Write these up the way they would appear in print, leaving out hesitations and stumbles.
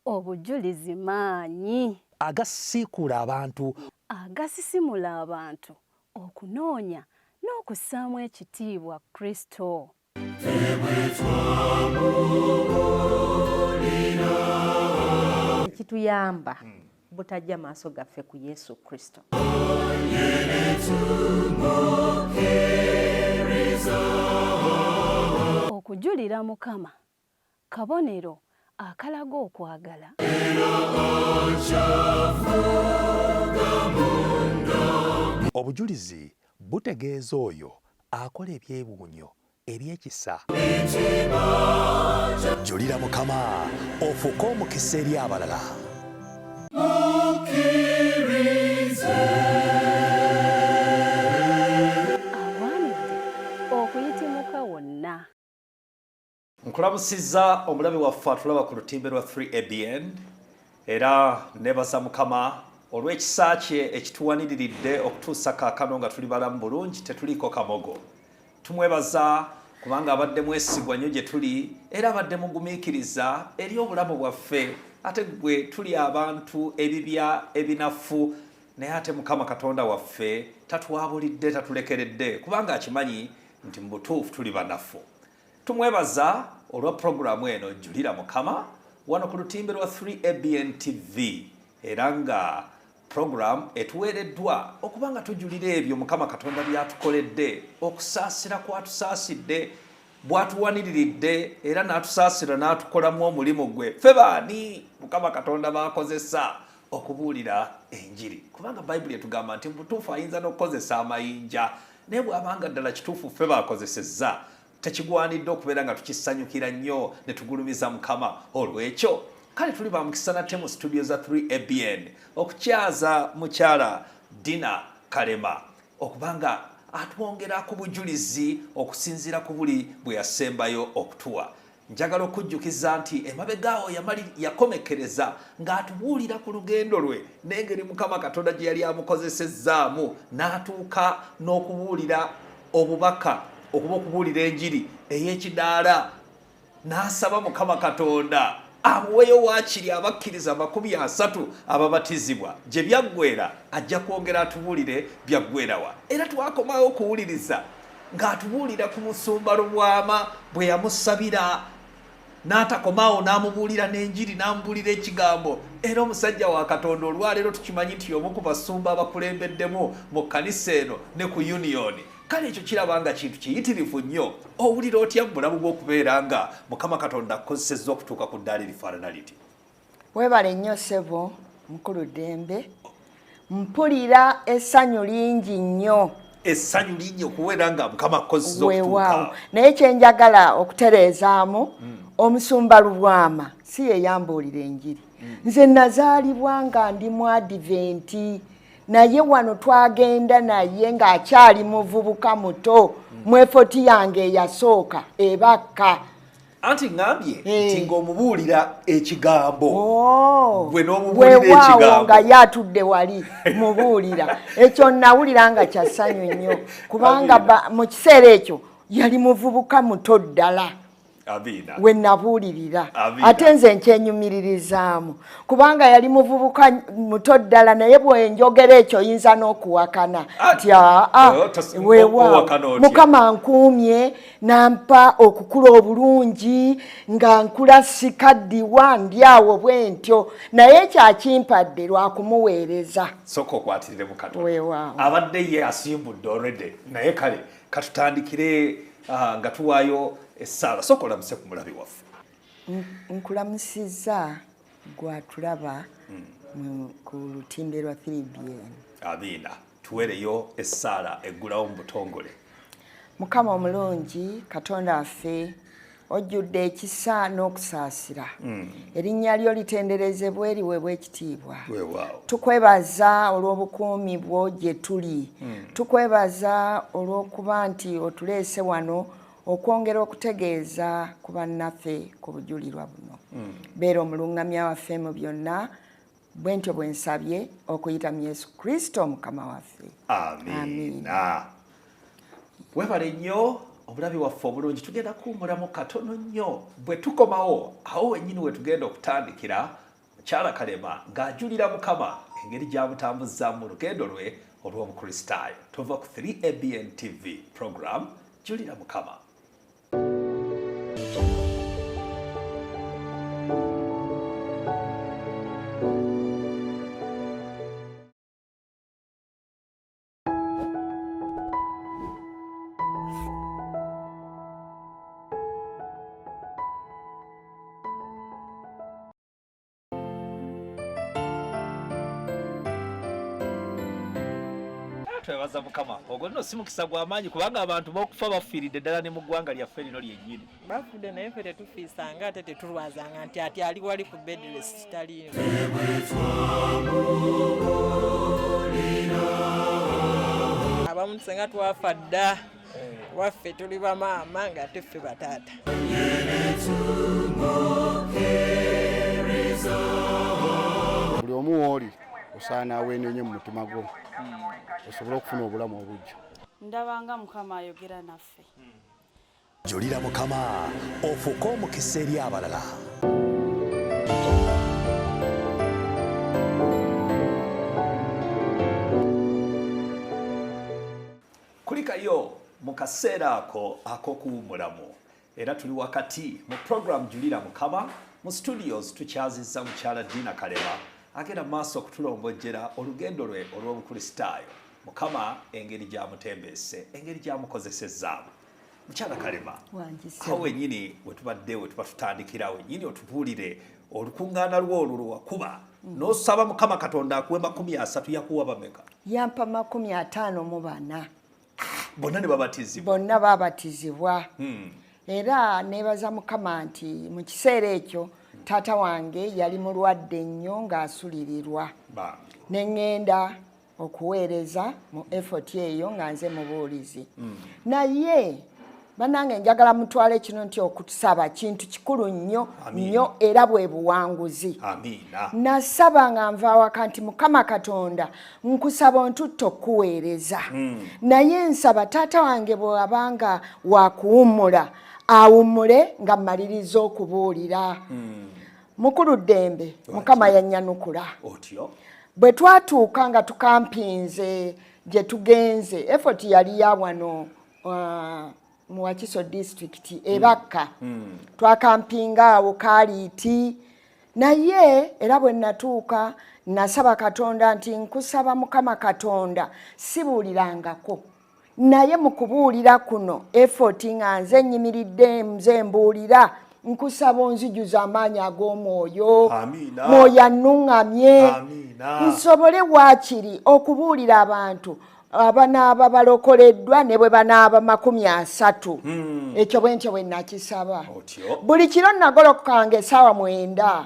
Obujulizi maanyi. Agasiikuula abantu. Agasisimula abantu okunoonya n'okussaamu ekitiibwa Kristo. Ekituyamba butajja maaso gaffe ku Yesu Kristo. Okujulira Mukama kabonero akalaga okwagala. Obujulizi butegeeza oyo akola ebyewuunyo eby'ekisa. Julira Mukama ofuuke omukisa eri abalala. Agwanidde okuyitimuka wonna. Nkulamusizza omulabi waffe atulaba ku lutimbe lwa 3ABN era nebaza Mukama olw'ekisa kye ekituwaniriridde okutuusa kaakano nga tuli balamu bulungi, tetuliiko kamogo. Tumwebaza kubanga abadde mwesigwa nnyo gye tuli era abadde mugumiikiriza eri obulamu bwaffe. Ate gwe tuli abantu ebibya ebinafu, naye ate Mukama Katonda waffe tatwabulidde, tatulekeredde, kubanga akimanyi nti mu butuufu tuli banafu. Tumwebaza olwa pulogulaamu eno Julira Mukama wano ku lutimbe lwa 3ABN TV, era nga pulogulaamu etuweereddwa okuba nga tujulira ebyo Mukama Katonda by'atukoledde, okusaasira kwatusaasidde, bw'atuwaniriridde era n'atusaasira n'atukolamu omulimu gwe. Ffe baani Mukama Katonda b'akozesa okubuulira enjiri? Kubanga Bayibuli etugamba nti mu butuufu ayinza n'okukozesa amayinja, naye bw'abanga ddala kituufu ffe b'akozesezza, tekigwanidde okubeera nga tukisanyukira nnyo ne tugulumiza Mukama olw'ekyo? Kale tuli ba mukisa nate mu studio za 3ABN okukyaza mukyala Dina Kalema okuba nga atwongera ku bujulizi okusinziira ku buli bwe yasembayo okutuwa. Njagala okujjukiza nti emabega awo yakomekkereza ng'atubuulira ku lugendo lwe n'engeri Mukama Katonda gye yali amukozesezzaamu n'atuuka n'okubuulira obubaka okuba okubuulira enjiri ey'ekidaala, n'asaba Mukama Katonda amuweyo waakiri abakkiriza 30 ababatizibwa. Gye byaggweera ajja kwongera atubuulire byaggweerawa. Era twakomawo okuwuliriza ng'atubuulira ku musumba Lubwama bwe yamusabira n'atakomaawo n'amubuulira n'enjiri n'amubuulira ekigambo. Era omusajja wa Katonda olwaleero tukimanyi nti y'omu ku basumba abakulembeddemu mu kkanisa eno ne ku yuniyoni. Kale ekyo kiraba nga kintu kiyitirivu nnyo. Owulira otya mu bulamu bw'okubeera nga Mukama Katonda akukozesezza okutuuka ku ddaala erifaanana liti? Weebale nnyo ssebo mukulu Ddembe, mpulira essanyu lingi nnyo. Essanyu lingi okubeera nga Mukama akukozesezza okutuuka. Naye kye njagala okutereezaamu, omusumba Lubwama si ye yambuulira enjiri. Nze nazaalibwa nga ndi mu Adiventi, naye wano twagenda naye ng'akyali muvubuka muto mu efoti yange eyasooka ebakka. Anti ŋŋambye nti ng'omubuulira ekigambo. Gwe n'omubuulira ekigambo. Nga ye atudde wali mubuulira. Ekyo nnawulira nga kya ssanyu nnyo, kubanga mu kiseera ekyo yali muvubuka muto ddala. We nabuulirira. Ate nze nkyenyumiririzaamu kubanga yali muvubuka muto ddala, naye bwe njogera ekyo oyinza n'okuwakana nti aa, weewaawo Mukama nkuumye nampa okukula obulungi nga nkula sikaddiwa ndi awo bwe ntyo, naye ekyakimpadde lwa kumuweereza. Sooka okwatiriremu katono. Weewaawo. Abadde ye asimbudde already, naye kale katutandikire nga tuwaayo essaala. Sooka olamuse ku mulabi waffe. Nkulamusizza gwatulaba ku lutimbe lwa 3BN. Amiina. Tuweereyo essaala eggulawo mu butongole. Mukama omulungi Katonda waffe, ojjudde ekisa n'okusaasira. Erinnya lyo litenderezebwe, liweebwe ekitiibwa. Tukwebaza olw'obukuumi bwo gye tuli. Tukwebaza olw'okuba nti otuleese wano okwongera okutegeeza ku bannaffe ku bujulirwa buno. Beera omulungamya waffe mu byonna, bwe ntyo bwe nsabye okuyita mu Yesu Kristo Mukama waffe. Amiina. Weebale nnyo Omulabi waffe omulungi, tugenda kuwummulamu katono nnyo. Bwe tukomawo, awo wennyini we tugenda okutandikira mukyala Kalema ng'ajulira Mukama engeri gy'amutambuzaamu mu lugendo lwe olw'Obukristaayo. Tova ku 3ABN TV program Julira Mukama. Twebaza Mukama. Ogwo nno si mukisa gwa maanyi, kubanga abantu b'okufa bafiiridde ddala ne mu ggwanga lyaffe lino lyennyini. Bafudde, naye ffe tetufiisanga ate tetulwazanga nti ati ali wali ku bed rest, taliimu. Abamu senga twafa dda, waffe tuli bamaama ng'ate ffe bataata. Buli omu wooli osaana aweenenye mu mutima gwo osobole okufuna obulamu obujja. Ndabanga Mukama ayogera naffe. Julira Mukama ofuuke omukisa eri abalala. Kulikayo mu kaseera ako ak'okuwummulamu, era tuli wakati mu program Julira Mukama. Mu studios tukyazizza mukyala Dina Kalema, agenda mu maaso okutulombojjera olugendo lwe olw'Obukristaayo, Mukama engeri gy'amutembeese, engeri gy'amukozesezzaamu. Mukyala Kalema, awo wennyini wetubadde wetuba tutandikira, wennyini otubuulire olukuŋŋaana lwo olwo lwewakuba n'osaba Mukama Katonda akuwe 30. Yakuwa bameka? Yampa 54. Bonna ne babatizibwa? Bonna babatizibwa. Era neebaza Mukama nti mu kiseera ekyo taata wange yali mulwadde nnyo ng'asulirirwa, ne ŋŋenda okuweereza mu effort eyo nga nze mubuulizi. Naye bannange, njagala mutwale kino nti okusaba kintu kikulu nnyo nnyo, era bwe buwanguzi. Nasaba nga nva awaka nti, Mukama Katonda, nkusaba ontutte okuweereza, naye nsaba taata wange bw'abanga wakuwummula awummule nga mmaliriza okubuulira. Mukulu Ddembe, Mukama yannyanukula. Bwe twatuuka nga tukampinze gye tugenze, effort yali ya wano mu Wakiso District, Ebakka. Twakampinga awo Kaliiti. Naye era bwe natuuka nasaba Katonda nti, nkusaba Mukama Katonda, sibuulirangako, naye mu kubuulira kuno effort nga nze nyimiridde, nze mbuulira, nkusaba onzijuza amaanyi ag'omwoyo, mwoyo annuŋŋamye nsobole waakiri okubuulira abantu abanaaba balokoleddwa ne bwe banaaba 30. Ekyo bwe ntyo bwe nakisaba. Buli kiro nagolokokanga essaawa 9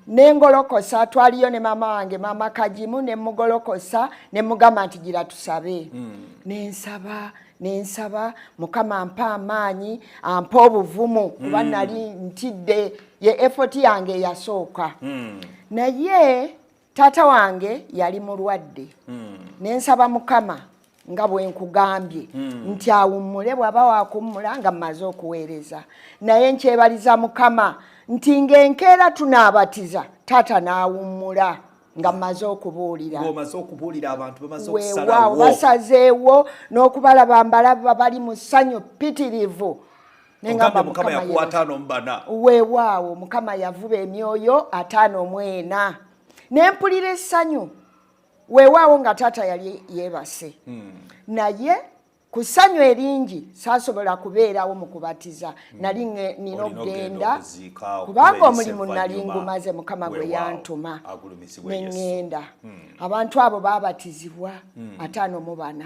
nengolokosa. Twaliyo ne maama wange, maama Kagimu, ne mugolokosa ne mugamba nti, gira tusabe. Nensaba, nensaba Mukama ampa amaanyi, ampa obuvumu, kuba nali ntidde, ye effort yange eyasooka. Naye taata wange yali mulwadde, nensaba Mukama nga bwe nkugambye nti awummule bw'aba wakummula nga mmaze okuweereza. Naye nkyebaliza Mukama nti ng'enkeera tunaabatiza, taata n'awummula nga mmaze okubuulira. Ng'omaze okubuulira, abantu bamaze Weewaawo, okusalawo. Basazeewo n'okubalaba mbalaba bali mu ssanyu ppitirivu. Ogambye Mukama yakuwa 54. Weewaawo, Mukama yavuba emyoyo 54 ne mpulira essanyu. Weewaawo nga taata yali yeebase, naye ku ssanyu eringi saasobola kubeerawo mu kubatiza. Nali nina Olina okugenda okuziika, kubanga okubeeresa omulimu nali envannyuma. ngumaze, Mukama gwe Weewaawo, yantuma. Agulumizibwe Yesu. Neŋŋenda. Abantu abo baabatizibwa 54.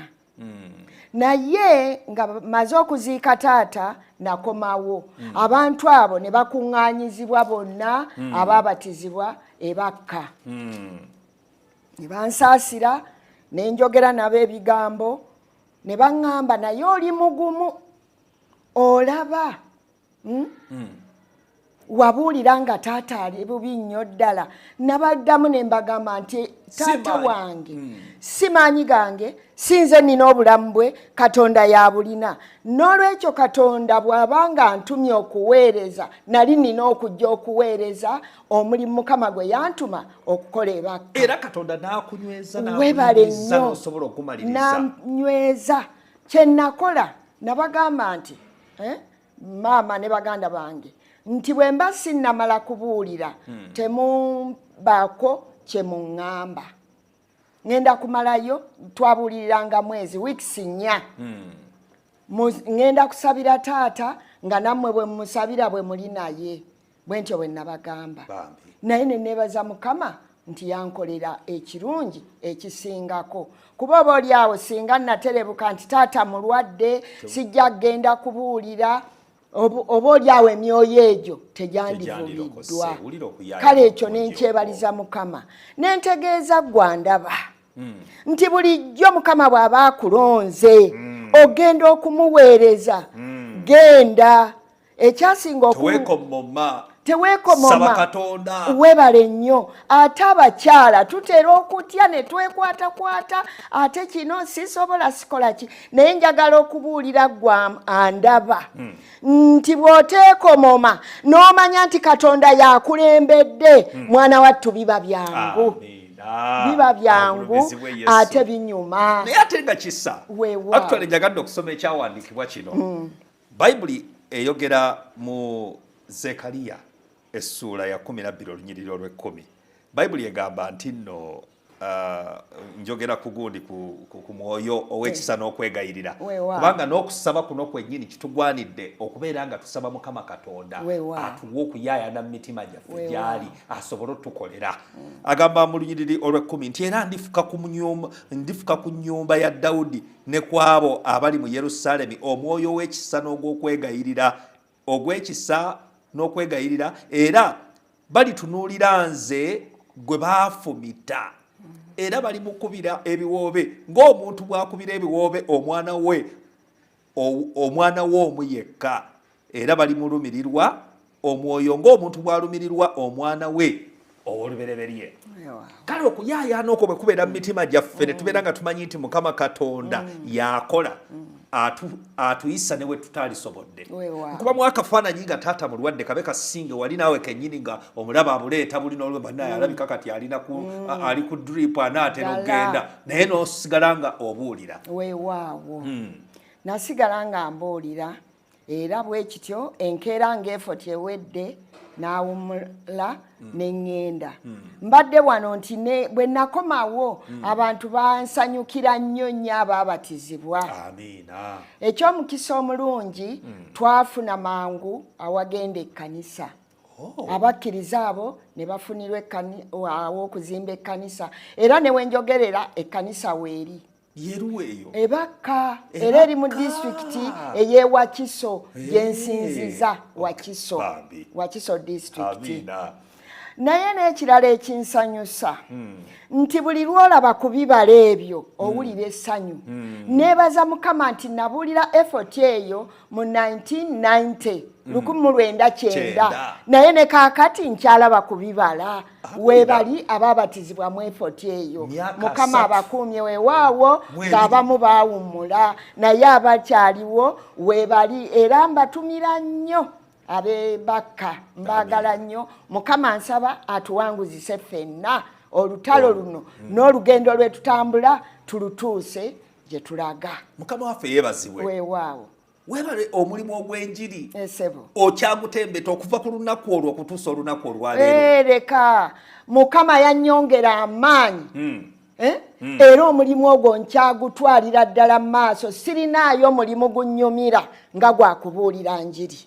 Naye nga maze okuziika taata, nakomawo, abantu abo ne bakuŋŋaanyizibwa bonna abaabatizibwa Ebakka, ne bansaasira, ne njogera nabo ebigambo, ne baŋŋamba, naye oli mugumu, olaba. Wabuulira nga taata ali bubi nnyo ddala. Nabaddamu ne mbagamba nti taata wange si maanyi gange, si nze nnina obulamu bwe, Katonda yabulina. N'olwekyo Katonda bw'aba nga antumye okuweereza, nali nnina okujja okuweereza omulimu Mukama gwe yantuma okukola ebakka. Era Katonda n'akunyweza, Weebale n'akunyumiriza, nnyo. n'osobola okumaliriza. Nanyweza. Kye nakola, nabagamba nti maama ne baganda bange nti bwe mba sinnamala kubuulira, temumbaako kye muŋŋamba, ŋŋenda kumalayo. Twabuuliriranga mwezi, weeks 4. Ŋŋenda kusabira taata nga nammwe bwe mumusabira bwe muli naye. Bwe ntyo bwe nabagamba. Bambi. Naye ne neebaza Mukama nti yankolera ekirungi ekisingako, kuba oba oli awo singa naterebuka nti taata mulwadde, sijja kugenda kubuulira, oba oli awo emyoyo egyo tegyandivubiddwa. Tegyandirokose. Wulira okuyaaya Kale ekyo okungi nenkyebaliza Mukama, nentegeeza gwandaba nti bulijjo Mukama bw'aba akulonze ogenda okumuweereza, genda. Ekyasinga Teweekomoma. Teweekomoma. Saba Katonda. Weebale nnyo. Ate abakyala tutera okutya ne twekwatakwata, ate kino sisobola, sikola ki. Naye njagala okubuulira gwa andaba nti bw'oteekomoma n'omanya nti Katonda yakulembedde, mwana wattu, biba byangu. Amiina. Biba byangu. Agulumizibwe Yesu. Ate binyuma. Naye ate nga kisa, Weewaawo. actually njagadde okusoma ekyawandiikibwa kino. Bayibuli eyogera mu Zekaliya essuula ya 12 olunyiriri olw'ekkumi. Bayibuli egamba nti nno njogera ku gundi ku mwoyo ow'ekisa n'okwegayirira, kubanga n'okusaba kuno kwennyini kitugwanidde okubeera nga tusaba Mukama Katonda atuwe okuyaayana mu mitima gyaffe gy'ali asobole otukolera. Agamba mu lunyiriri olw'ekkumi nti, "Era ndifuka ku nnyumba ya Dawudi ne ku abo abali mu Yerusaalemi omwoyo w'ekisa n'ogw'okwegayirira, ogw'ekisa n'okwegayirira, era balitunuulira nze gwe baafumita, era balimukubira ebiwoobe ng'omuntu bw'akubira ebiwoobe omwana we omwana we omu yekka, era balimulumirirwa omwoyo ng'omuntu bw'alumirirwa omwana we ow'olubereberye." Kale okuyaayaana okwo bwe kubeera mu mitima gyaffe ne tubeera nga tumanyi nti Mukama Katonda yakola, atuyisa ne we tutaalisobodde. Nkubamu akafaananyi nga taata mulwadde, kabe kasinge wali naawe kennyini nga omulaba abuleeta buli n'olweba naye alabika kati alina ku ali ku drip, anaatera okugenda, naye n'osigala nga obuulira. Weewaawo, nasigala nga mbuulira, era bwe kityo enkeera ng'effort ewedde n'awummula ne ŋŋenda. Mbadde wano nti bwe nakomawo abantu bansanyukira nnyo nnyo abaabatizibwa. Amiina. Ekyomukisa omulungi, twafuna mangu awagenda ekkanisa. Abakkiriza abo ne bafunirwa aw'okuzimba ekkanisa, era ne wenjogerera ekkanisa weeri. Yeruwa eyo? Ebakka, era eri mu disitulikiti ey'ewakiso gyensinziza, Wakiso. Bambi. Wakiso disitulikiti. Amiina. Naye n'ekirala ekinsanyusa nti buli lwolaba ku bibala ebyo owulira essanyu. Neebaza Mukama nti nabuulira effort eyo mu 1990, 1990. Kyenda. Naye ne kaakati nkyalaba ku bibala. Weebali abaabatizibwa mu effort eyo. Myaka Mukama 30. abakuumye. Weewaawo. Mu 2. Ng'abamu baawummula, naye abakyaliwo weebali, era mbatumira nnyo ab'ebakka, mbaagala nnyo. Mukama nsaba atuwanguzise ffenna olutalo luno n'olugendo lwe tutambula tulutuuse gye tulaga. Mukama waffe yeebazibwe. Weewaawo. Weebale omulimu ogw'enjiri. Esebo. Okyagutembeta okuva ku lunaku olwo okutuusa olunaku olwaleero. Ereka Mukama yannyongera amaanyi. Eh? Era omulimu ogwo nkyagutwalira ddala mu maaso. Sirinaayo mulimu gunnyumira nga gwakubuulira njiri.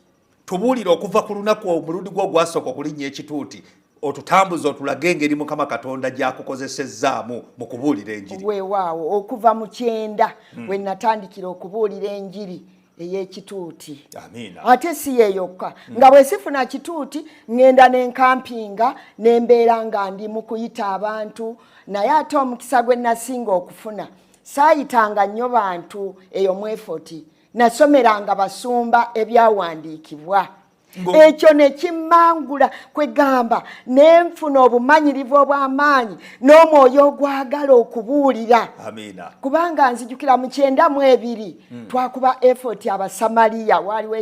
Tubuulire okuva ku lunaku omulundi gwo ogwasooka okulinnya ekituuti, otutambuze otulage engeri Mukama Katonda gy'akukozesezzaamu mu kubuulira enjiri. Weewaawo, okuva mu 90 we natandikira okubuulira enjiri ey'ekituuti. Amiina. Ate si ye yokka, nga bwe sifuna kituuti ŋŋenda n'enkampinga nembeera nga ndi mu kuyita abantu. Naye ate omukisa gwe nasinga okufuna, saayitanga nnyo bantu eyo mu effort, nasomeranga basumba ebyawandiikibwa. Ekyo ne kimmangula, kwegamba ne nfuna obumanyirivu obw'amaanyi n'omwoyo ogwagala okubuulira. Amiina. Kubanga nzijukira mu 92 twakuba effort Abasamaliya, waaliwo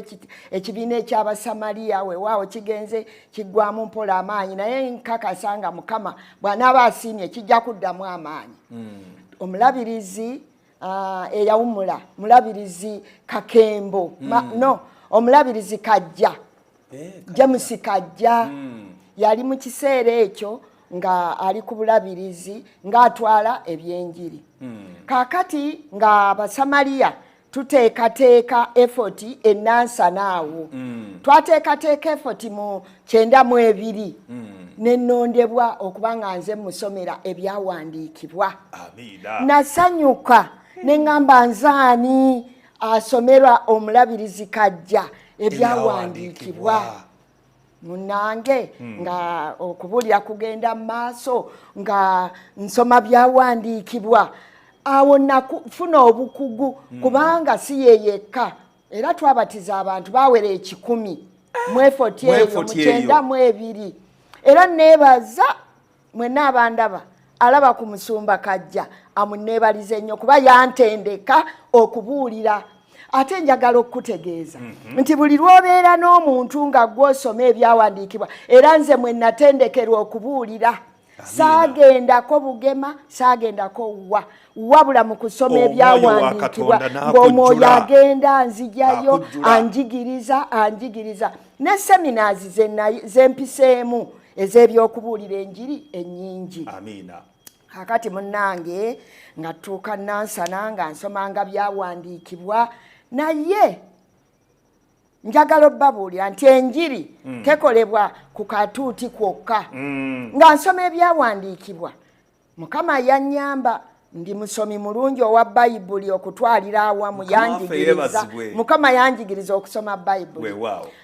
ekibiina eky'Abasamaliya, weewaawo kigenze kiggwamu mpola amaanyi, naye nkakasa nga Mukama bw'anaaba asiimye kijja kuddamu amaanyi. Omulabirizi eyawummula, mulabirizi Kakembo, no, omulabirizi Kajja, James Kajja, yali mu kiseera ekyo nga ali ku bulabirizi ng'atwala ebyenjiri. Kaakati nga Abasamaliya tuteekateeka effort enansana awo. Twateekateeka effort mu 92, nenondebwa okuba nga nze musomera ebyawandiikibwa. Amiina. Nasanyuka ne ŋŋamba nzaani asomerwa omulabirizi Kajja ebyawandiikibwa. Munange nga okubuulira kugenda mu maaso nga nsoma byawandiikibwa, awo nakufuna obukugu, kubanga si ye yekka, era twabatiza abantu bawera 100 mu effort eyo mu 92. Era neebaza mwenna abandaba, alaba ku musumba Kajja amuneebalize nnyo kuba yantendeka okubuulira. Ate njagala okukutegeeza nti buli lw'obeera n'omuntu nga gw'osoma ebyawandiikibwa, era nze mwe natendekerwa okubuulira, saagendako Bugema, saagendako wa, wabula mu kusoma ebyawandiikibwa ng'omwoyo agenda nzijayo, anjigiriza anjigiriza, ne seminars zempiseemu ez'ebyokubuulira enjiri ennyingi. Amiina. Kakati munnange nga tuuka Nansana nga nsomanga byawandiikibwa, naye njagala obbabuulira nti enjiri tekolebwa ku katuuti kwokka. Nga nsoma ebyawandiikibwa, Mukama yannyamba, ndi musomi mulungi owa Bayibuli okutwalira awamu, yanjigiriza, Mukama yanjigiriza okusoma Bayibuli.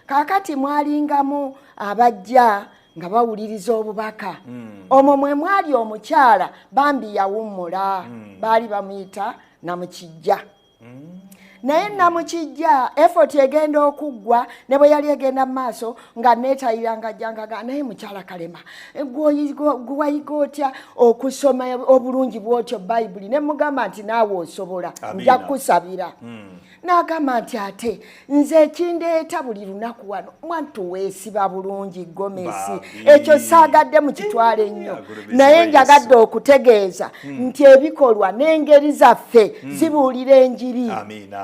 Kaakati mwalingamu abajja nga bawuliriza obubaka, omwo mwe mwali omukyala bambi yawummula, baali bamuyita Namukijja. Naye Namukijja effort egenda okuggwa, ne bwe yali egenda mu maaso nga neetayira nga ajja nga, naye mukyala Kalema, gwe wayiga otya okusoma obulungi bw'otyo Bayibuli? Ne mugamba nti naawe osobola, nja kukusabira. N'agamba nti ate nze ekindeeta buli lunaku wano, mwantu weesiba bulungi gomesi, ekyo saagadde mukitwale nnyo, naye njagadde okutegeeza nti ebikolwa n'engeri zaffe zibuulira enjiri.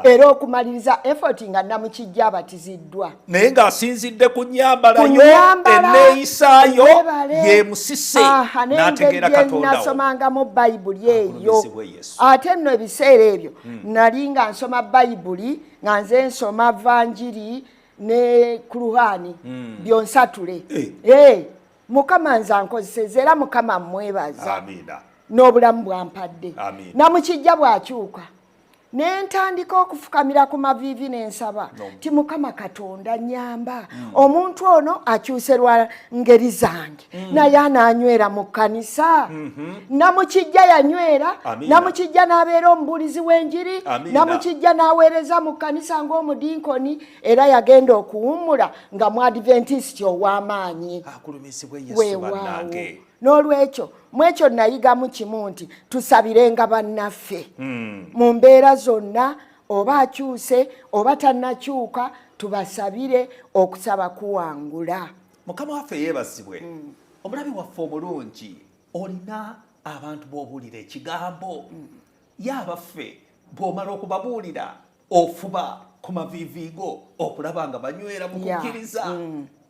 Era okumaliriza effort nga Namukijja abatiziddwa, naye ng'asinzidde ku nyambalayo, enneeyisaayo yemusise n'ategeera Katonda. Nasomangamu Bayibuli eyo, ate nno ebiseera ebyo nali nga nsoma Bayibuli, nga nze nsoma Vanjiri ne Kuruhani byonsatule. Mukama nze ankozeseza, era Mukama mmwebaza n'obulamu bwampadde. Namukijja bw'akyuka, ne ntandika okufukamira ku maviivi n'ensaba ti Mukama Katonda nyamba, omuntu ono akyuse lwa ngeri zange, naye anaanywera mu kkanisa. Namukijja yanywera. Namukijja n'abeera omubuulizi w'enjiri. Namukijja n'aweereza mu kkanisa ng'omudinkoni, era yagenda okuwummula nga mu Adventisiti ow'amaanyi. Weewaawo. N'olwekyo mu ekyo nayigamu kimu nti tusabirenga bannaffe mu mbeera zonna, oba akyuse oba tannakyuka, tubasabire. Okusaba kuwangula. Mukama waffe yeebazibwe. Omulabi waffe omulungi, olina abantu b'obuulira ekigambo, ye abaffe bw'omala okubabuulira ofuba ku maviiviigo okulaba nga banywera mu kukkiriza?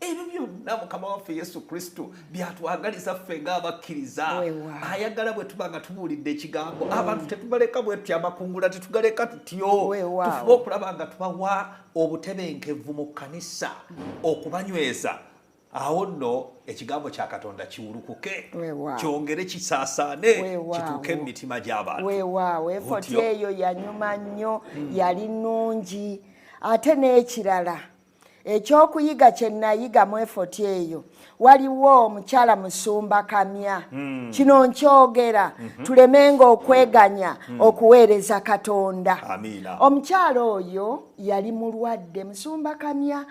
Ebyo byonna Mukama waffe Yesu Kristo byatwagaliza ffe ng'abakkiriza. Ayagala bwe tuba nga tubuulidde ekigambo, abantu tetubaleka bwe tutyo, amakungula tetugaleka tutyo. Tufube okulaba nga tubawa obutebenkevu mu kkanisa okubanyweza. Awo nno ekigambo kya Katonda kiwulukuke, kyongere kisaasaane, kituuke mu mitima gy'abantu. Weewaawo, effort eyo yanyuma nnyo, yali nnungi. Ate n'ekirala, Ekyokuyiga kye nayiga mu effort eyo, waliwo omukyala Musumba Kamya. Kino nkyogera tulemenga okweganya okuweereza Katonda. Amiina. Omukyala oyo yali mulwadde, Musumba Kamya.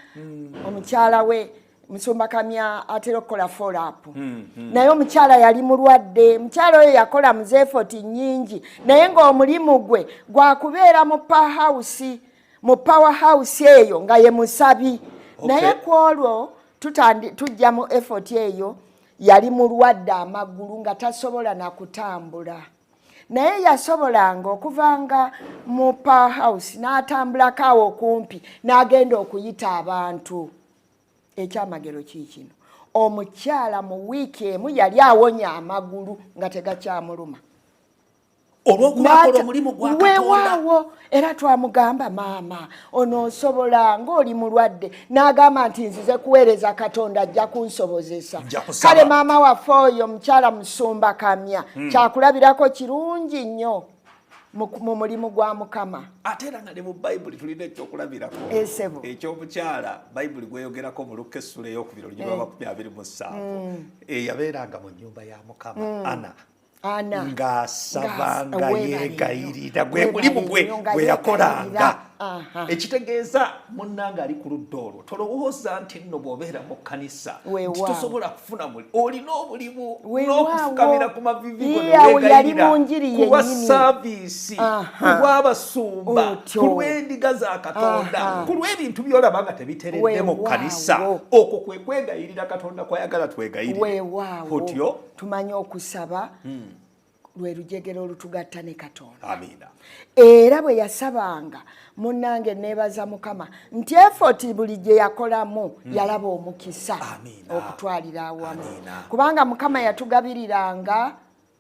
Omukyala we Musumba Kamya atera okukola follow up. Naye omukyala yali mulwadde. Omukyala oyo yakola mu effort nnyingi, naye ng'omulimu gwe gwakubeera mu power house, mu power house eyo nga ye musabi. Naye ku olwo tujja mu effort eyo, yali mulwadde amagulu nga tasobola na kutambula, naye yasobolanga okuvanga mu power house n'atambulako awo okumpi n'agenda okuyita abantu. Ekyamagero kiikino, omukyala mu wiiki emu yali awonya amagulu nga tegakyamuluma. Olw'okuba akola omulimu gwa Katonda. Weewaawo. Era twamugamba, "Maama, onoosobola ng'oli mulwadde?" N'agamba nti, "Nzize kuweereza Katonda, ajja kunsobozesa." Nja kusaba. Kale maama waffe oyo, mukyala Musumba Kamya, kyakulabirako kirungi nnyo mu mulimu gwa Mukama. Ate era nga ne mu Bayibuli tulina ekyokulabirako Esebo. ekyomukyala Bayibuli gweyogerako mu Lukka essula eyokubiri olunyiriri lwa 27, eyabeeranga mu nnyumba ya Mukama, Ana. Ana. Ng'asaba, nga weebale yeegayirira, nnyo. Gwe mulimu gwe Weebale nnyo, nga gwe yakolanga. yeegayirira. Ekitegeeza, munnange ali ku ludda olwo, tolowooza nti nno bw'obeera mu kkanisa nti Weewaawo. tosobola kufuna muli. Olina omulimu Weewaawo. n'okufukamira ku mavivi go Ye, awo yali neweegayirira mu njiri ku lwa yennyini. service, ku lw'abasumba, Otyo. ku lw'endiga za Katonda, ku lw'ebintu by'olaba nga tebiteredde mu kkanisa. Okwo kwe kwegayirira Katonda kwayagala twegayirire. Weewaawo. Otyo. Tumanye okusaba lwe lujegere olutugatta ne Katonda. Amiina. Era bwe yasabanga, munnange, neebaza Mukama nti effort buli gye yakolamu yalaba omukisa Amiina. okutwalira awamu, Amiina. kubanga Mukama yatugabiriranga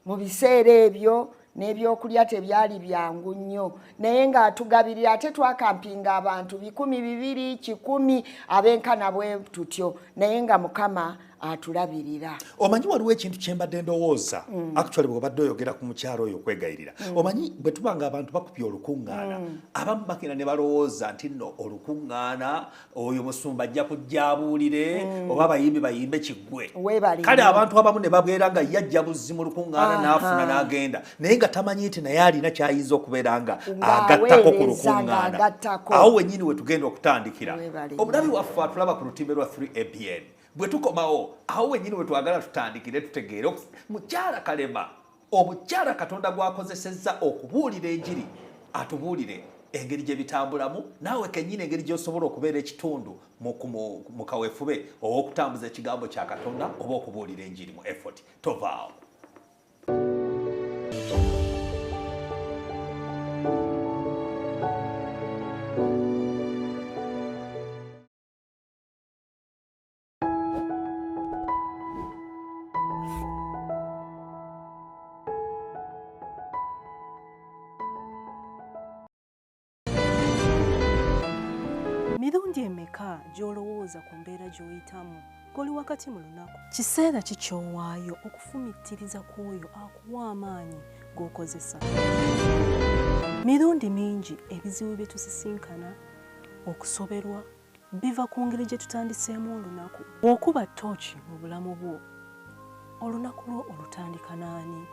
mu biseera ebyo. N'ebyokulya tebyali byangu nnyo, naye ng'atugabirira. Ate twakampinga abantu 200, 100, abenkana bwe tutyo, naye nga Mukama atulabirira. Omanyi, waliwo ekintu kyembadde ndowooza actually bw'obadde oyogera ku mukyalo oyo okwegayirira. Omanyi, bwe tuba nga abantu bakupya olukuŋŋaana, abamu bagenda ne balowooza nti nno olukuŋŋaana oyo musumba ajja kujja abuulire oba abayimbi bayimbe kiggwe. Weebale Kale nnyo. abantu abamu ne babeera nga yajja buzzi mu lukuŋŋaana n'afuna n'agenda, naye nga tamanyi nti naye alina kyayinza okubeera nga agattako ku Ng'aweereza, lukuŋŋaana. ng'agattako. Awo wennyini we tugenda okutandikira. Weebale nnyo. Omulabi waffe atulaba ku lutimbe lwa 3ABN, bwe tukomawo, awo wennyini we twagala tutandikire, tutegeere mukyala Kalema, omukyala Katonda gw'akozesezza okubuulira enjiri, atubuulire engeri gye bitambulamu, naawe kennyini engeri gy'osobola okubeera ekitundu mu kaweefube ow'okutambuza ekigambo kya Katonda oba okubuulira enjiri mu effort. Tovaawo. Mirundi emeka gy'olowooza ku mbeera gy'oyitamu ng'oli wakati mu lunaku? Kiseera ki ky'owaayo okufumittiriza ku oyo akuwa amaanyi g'okozesa? Mirundi mingi ebizibu bye tusisinkana, okusoberwa, biva ku ngeri gye tutandiseemu olunaku. Bw'okuba ttooki mu bulamu bwo, olunaku lwo olutandika n'ani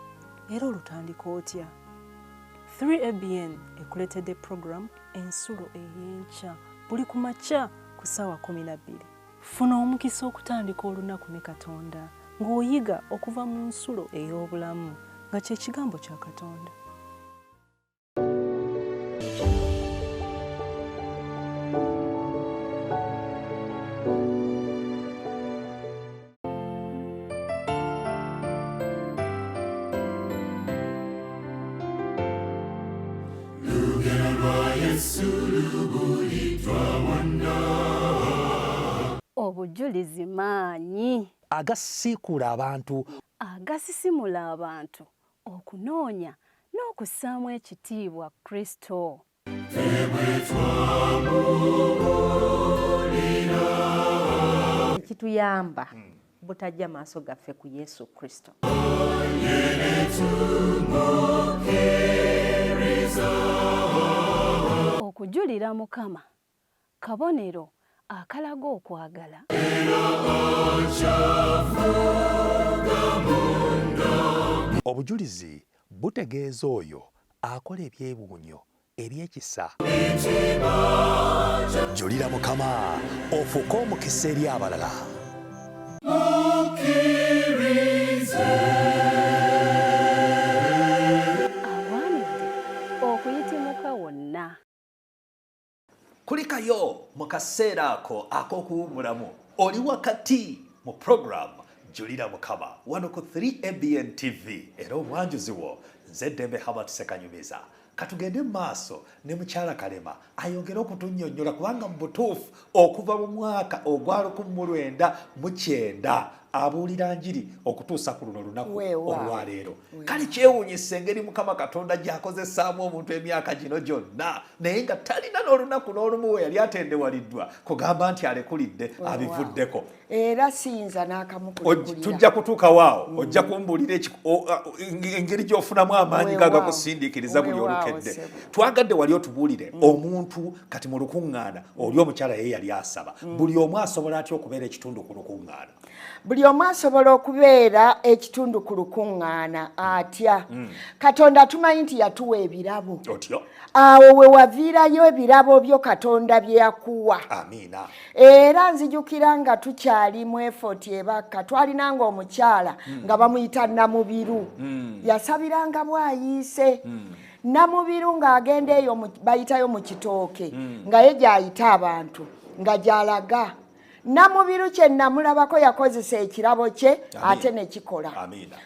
era olutandika otya? 3ABN ekuleetedde program Ensulo ey'Enkya buli ku makya ku ssaawa 12. Funa omukisa okutandika olunaku ne Katonda ng'oyiga okuva mu nsulo ey'obulamu, nga kye kigambo kya Katonda. Obujulizi maanyi agasiikuula abantu agasisimula abantu okunoonya n'okussaamu ekitiibwa Kristo. Ekituyamba butajja maaso gaffe ku Yesu Kristo. Okujulira Mukama kabonero. akalaga okwagala. Obujulizi butegeeza oyo akola ebyewuunyo eby'ekisa. Julira Mukama ofuuke omukisa eri abalala. Agwanidde okuyitimuka wonna. Kulikayo mu kaseera ako ak'okuwummulamu oli wakati mu program Julira Mukama wano ku 3ABN TV era omwanjuzi wo nze Ddembe Herbert Ssekanyumiza. Katugende mu maaso ne mukyala Kalema ayongere okutunnyonnyola kubanga mu butuufu okuva mu mwaka ogwa 1990 abuulira njiri okutuusa ku luno lunaku olwaleero. Kale kyewuunyisa engeri Mukama Katonda gy'akozesaamu omuntu emyaka gino gyonna naye nga talina n'olunaku n'olumu we yali atendewaliddwa kugamba nti alekulidde abivuddeko. Era siyinza n'akamu kulekulira. Tujja kutuukawo awo, ojja kumbuulira engeri gy'ofunamu amaanyi gagakusindiikiriza buli olukedde. Twagadde wali otubuulire omuntu kati mu lukuŋŋaana oli omukyala ye yali asaba, buli omu asobola atya okubeera ekitundu ku lukuŋŋaana? Buli omu asobola okubeera ekitundu ku lukuŋŋaana atya? Katonda tumanyi nti yatuwa ebirabo. Otyo. Awo we waviirayo ebirabo byo Katonda bye yakuwa. Amiina. Era nzijukira nga tukyali mu effort ebakka twalinanga omukyala nga bamuyita Namubiru. Yasabiranga bw'ayiise. Namubiru ng'agenda eyo bayitayo mu kitooke nga ye gy'ayita abantu nga gy'alaga. Namubiru kye namulabako yakozesa ekirabo kye ate ne kikola.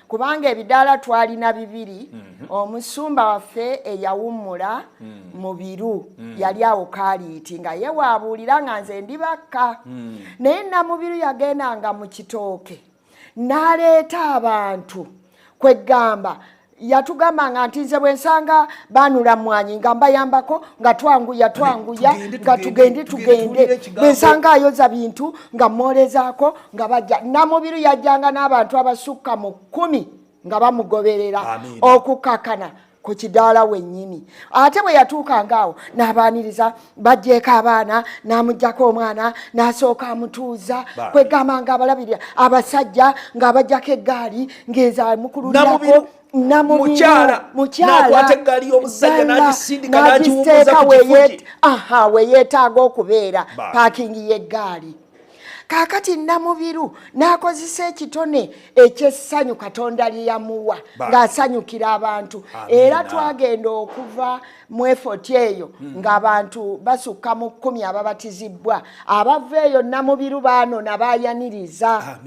Kubanga ebidaala twalina bibiri, omusumba waffe eyawummula Mubiru yali awo Kaaliiti nga ye waabuulira nga nze ndi bakka. Naye Namubiru yagendanga mu kitooke n'aleeta abantu kwegamba yatugambanga nti nze bwe nsanga baanula mmwanyi nga mbayambako nga twanguya twanguya nga tugende tugende, bwe nsanga ayoza bintu nga mwolezaako nga bajja. Namubiru yajjanga n'abantu abasukka mu 10 nga bamugoberera okukakana ku kidaala wennyini. Ate bwe yatuukanga awo n'abaaniriza, bajjeeko abaana, n'amuggyako omwana, n'asooka amutuuza, kwegamba nga abalabirira abasajja ng'abaggyako eggaali ng'ezo amukululirako. Namubiru mukyala n'akwata eggaali y'omusajja n'agisindika n'agiwummuza ku kifugi. Aha, we yeetaaga okubeera paakingi y'eggaali. Kaakati Namubiru n'akozesa ekitone eky'essanyu Katonda lye yamuwa ng'asanyukira abantu. Era twagenda okuva mu effort eyo ng'abantu basukka mu 10 ababatizibbwa. Abava eyo Namubiru baanona baayaniriza.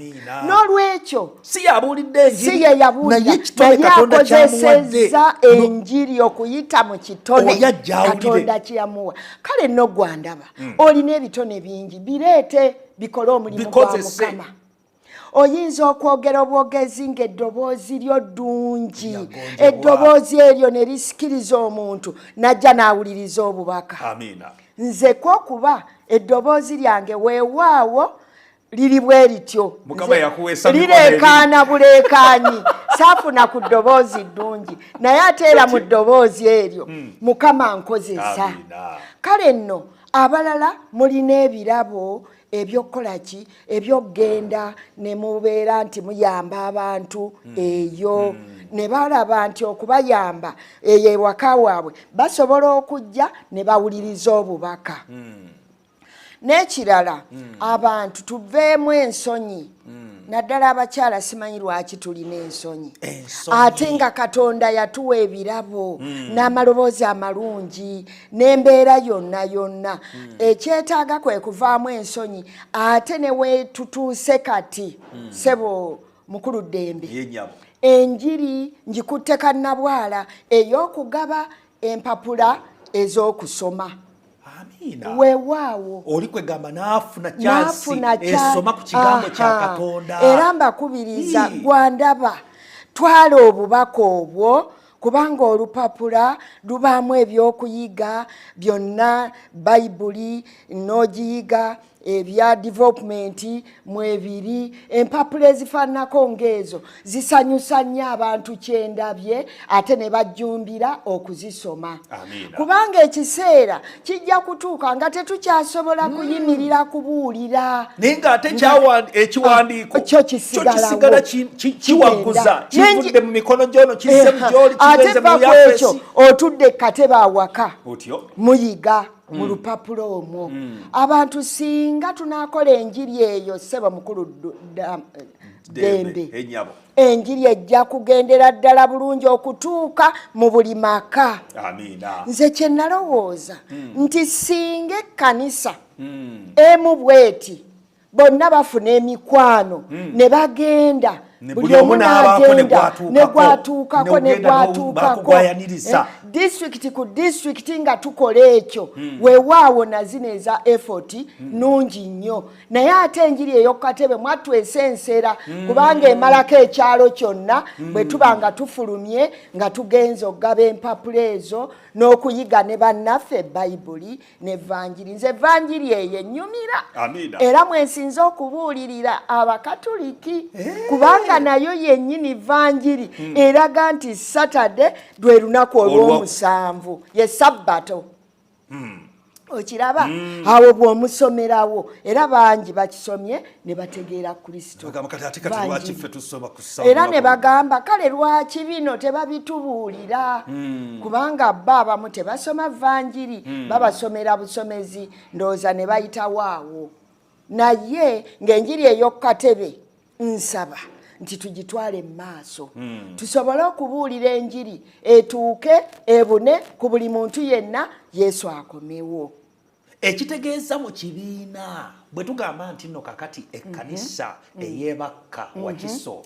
N'olwekyo si yabuulidde enjiri, si ye yabuulira, naye ekitone naye Katonda kyamuwadde. akozesezza enjiri okuyita mu kitone Oyo ajja awulire. Katonda kye yamuwa. Kale nno gwandaba olina ebitone bingi, bireete bikole omulimu gwa Bikozese. Mukama. Oyinza okwogera obwogezi ng'eddoboozi lyo ddungi, Lyagonjebwa. eddoboozi eryo ne lisikiriza omuntu n'ajja n'awuliriza obubaka. Amiina. Nze kwokuba eddoboozi lyange weewaawo liri bwe lityo. Mukama Nze yakuweesa mikono ebiri. lireekaana buleekaanyi. Saafuna ku ddoboozi ddungi, naye ate era mu ddoboozi eryo Mukama nkozesa. Amiina. Kale nno abalala mulina ebirabo ebyokukola ki, ebyokugenda ne mubeera nti muyamba abantu eyo, ne balaba nti okubayamba eyo ewaka waabwe basobola okujja ne bawuliriza obubaka. N'ekirala, abantu tuveemu ensonyi, naddala abakyala. Simanyi lwaki tulina ensonyi, ate nga Katonda yatuwa ebirabo n'amaloboozi amalungi n'embeera yonna yonna. Ekyetaaga kwe kuvaamu ensonyi. Ate ne weetutuuse kati, ssebo mukulu Ddembe, enjiri ngikutte kannabwala ey'okugaba empapula ez'okusoma. Weewaawo oli kwegamba n'afuna kyansi esoma ku kigambo kya Katonda. Era mbakubiriza, gwandaba, twala obubaka obwo, kubanga olupapula lubaamu ebyokuyiga byonna, Bayibuli n'ogiyiga. Ebya development mwebiri, empapula ezifaananako ng'ezo zisanyusa nnyo abantu kyendabye, ate ne bajjumbira okuzisoma. Amiina. Kubanga ekiseera kijja kutuuka nga tetukyasobola kuyimirira kubuulira. Naye ng'ate ekiwandiiko kyo kyo kisigalawo. Kisigala kiwaguza, kivudde mu mikono gyono, kizze mu gyoli, Ate kigenze mu va ku ekyo, yafesi. Otudde katebe awaka, Otyo. muyiga mu lupapula omwo. Abantu singa tunaakola enjiri eyo, ssebo mukulu Dembe, Enyabo. Enjiri ejja kugendera ddala bulungi okutuuka mu buli maka. Amiina. Nze kye nalowooza nti singa ekkanisa emu bweti bonna bafuna emikwano ne bagenda, Ne buli buli omu omu n'abaako ne n'agenda gw'atuukako. Ne gw'atuukako, ne Ne ogenda gw'atuukako. bakugwayaniriza. Disitulikiti ku disitulikiti nga tukola ekyo. Weewaawo na zino eza effort nnungi nnyo, naye ate enjiri ey'okukatebe mwattu esensera, kubanga emalako ekyalo kyonna bwe tuba nga tufulumye nga tugenze okugaba empapula ezo n'okuyiga ne bannaffe Bayibuli nevanjiri. Nze vanjiri eyo ennyumira. Amiina. Era mwensinze okubuulirira Abakatuliki, kubanga nayo yennyini vanjiri eraga nti Saturday lwe lunaku olw'omusanvu, ye Sabbato. Okiraba awo bw'omusomerawo, era bangi bakisomye ne bategeera Kristo. Bagamba kati ate kati lwaki Vanjiri. ffe tusoma ku Era ne bagamba kale lwaki bino tebabitubuulira, kubanga bo abamu tebasoma vanjiri, babasomera busomezi, ndowooza ne bayitawo awo. Naye ng'enjiri ey'okukatebe nsaba nti tugitwale mu maaso, tusobole okubuulira enjiri etuuke ebune ku buli muntu yenna, Yesu akomewo. Ekitegeeza mu kibiina bwe tugamba nti nno kakati ekkanisa ey'ebakka Wakiso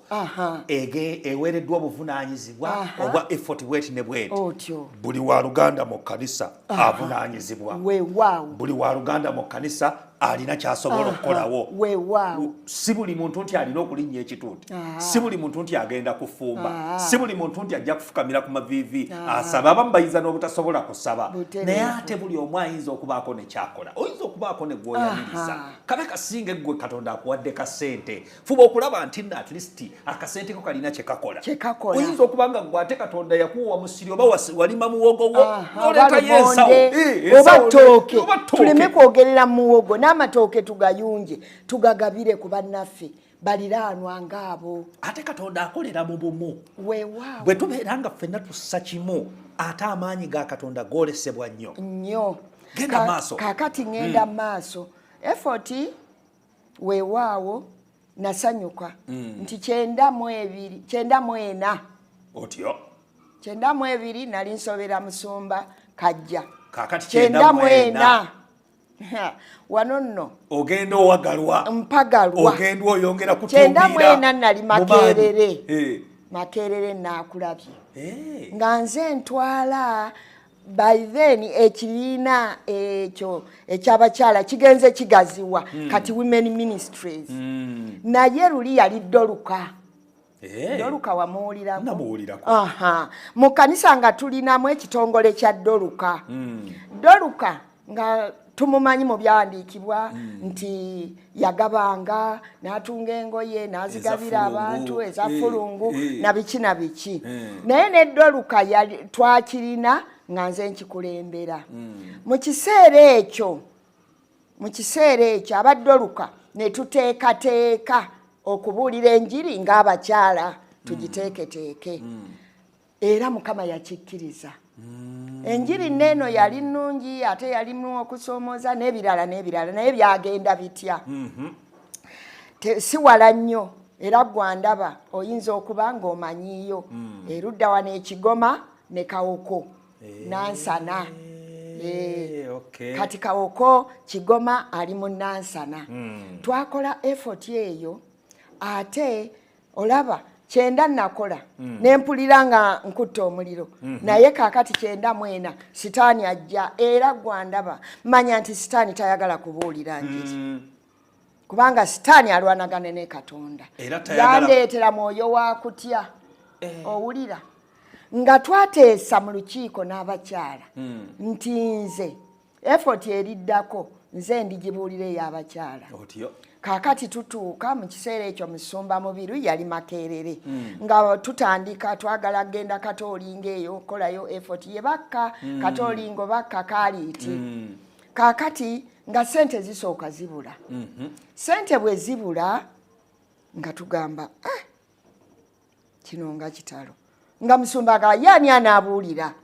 eweereddwa obuvunaanyizibwa obwa effort bweti ne bweti, Otyo. buli waluganda mu kkanisa avunaanyizibwa, Weewaawo. buli waluganda mu kkanisa alina kyasobola okukolawo. Weewaawo. Si buli muntu nti alina okulinnya ekituuti, si buli muntu nti agenda kufumba, si buli muntu nti ajja kufukamira ku maviivi asaba. Abamu bayinza n'obutasobola kusaba, naye ate buli omu ayinza okubaako ne kyakola. Oyinza okubaako ne gwoyaniriza, kabe kasinga eggwe Katonda akuwadde kasente, fuba okulaba nti nno at least akasente ko kalina kye kakola. Kye kakola. Oyinza okuba nga gwe ate Katonda yakuwa musiri oba walima muwogo wo, Oba n'oleetayo ensawo. lumonde, Eh, oba ensawo ttooke. Oba ttooke. Tuleme kwogerera muwogo n'amatooke, tugayunje tugagabire ku bannaffe baliraanwa ngaabo. Ate Katonda akolera mu bumu. Weewaawo. Bwe tubeera nga ffenna tussa kimu, ate amaanyi ga Katonda goolesebwa nnyo. Nnyo. Genda maaso. Kaakati ŋŋenda maaso. Effort, weewaawo, nasanyuka nti 92, 94. Otyo. 92 nali nsobera musumba Kajja. Kaakati 94 wano nno ogenda owagalwa. Mpagalwa. Ogenda oyongera 94 nali mu maanyi. Makerere. Makerere naakulabye nga nze ntwala. By then ekibiina ekyo ekyabakyala kigenze kigaziwa, kati Women Ministries, naye luli yali Doluka. Doluka wamuwulirako? Namuwulirako. Aha. Mu kanisa nga tulinamu ekitongole kya Doluka. Doluka nga tumumanyi mu byawandiikibwa nti yagabanga n'atunga engoye n'azigabira Eza fulungu. abantu, eza fulungu, na biki na biki. Naye ne Doluka twakirina nga nze nkikulembera mu kiseera ekyo. Mu kiseera ekyo abaddoluka ne tuteekateeka okubuulira enjiri ng'abakyala, tugiteeketeeke, era Mukama yakikkiriza. Enjiri neeno yali nnungi, ate yalimu okusoomooza n'ebirala n'ebirala, naye byagenda bitya? Si wala nnyo, era gwandaba oyinza okuba ng'omanyiiyo erudda wano ekigoma ne Kawoko, Nansana. Kati Kawoko Kigoma ali mu Nansana. Twakola effort eyo, ate olaba 90 nakola nempulira nga nkutta omuliro, naye kakati 94 sitaani ajja. Era gwandaba manya nti sitaani tayagala kubuulira njiri, kubanga sitaani alwanagana ne Katonda. Era tayagala- Yandeetera mwoyo wa kutya. Owulira nga twateesa mu lukiiko n'abakyala nti nze effort eriddako. Nze ndigibuulira ey'abakyala. Kaakati tutuuka mu kiseera ekyo, Musumba Mubiru yali Makerere, nga tutandika twagala kugenda Katoolingo eyo okukolayo effort ye bakka Katoolingo, bakka Kaaliiti. Kaakati nga sente zisooka zibula. Sente bwe zibula nga tugamba, "Ah, kino nga kitalo." Nga musumba agamba, "Yaani anaabuulira?"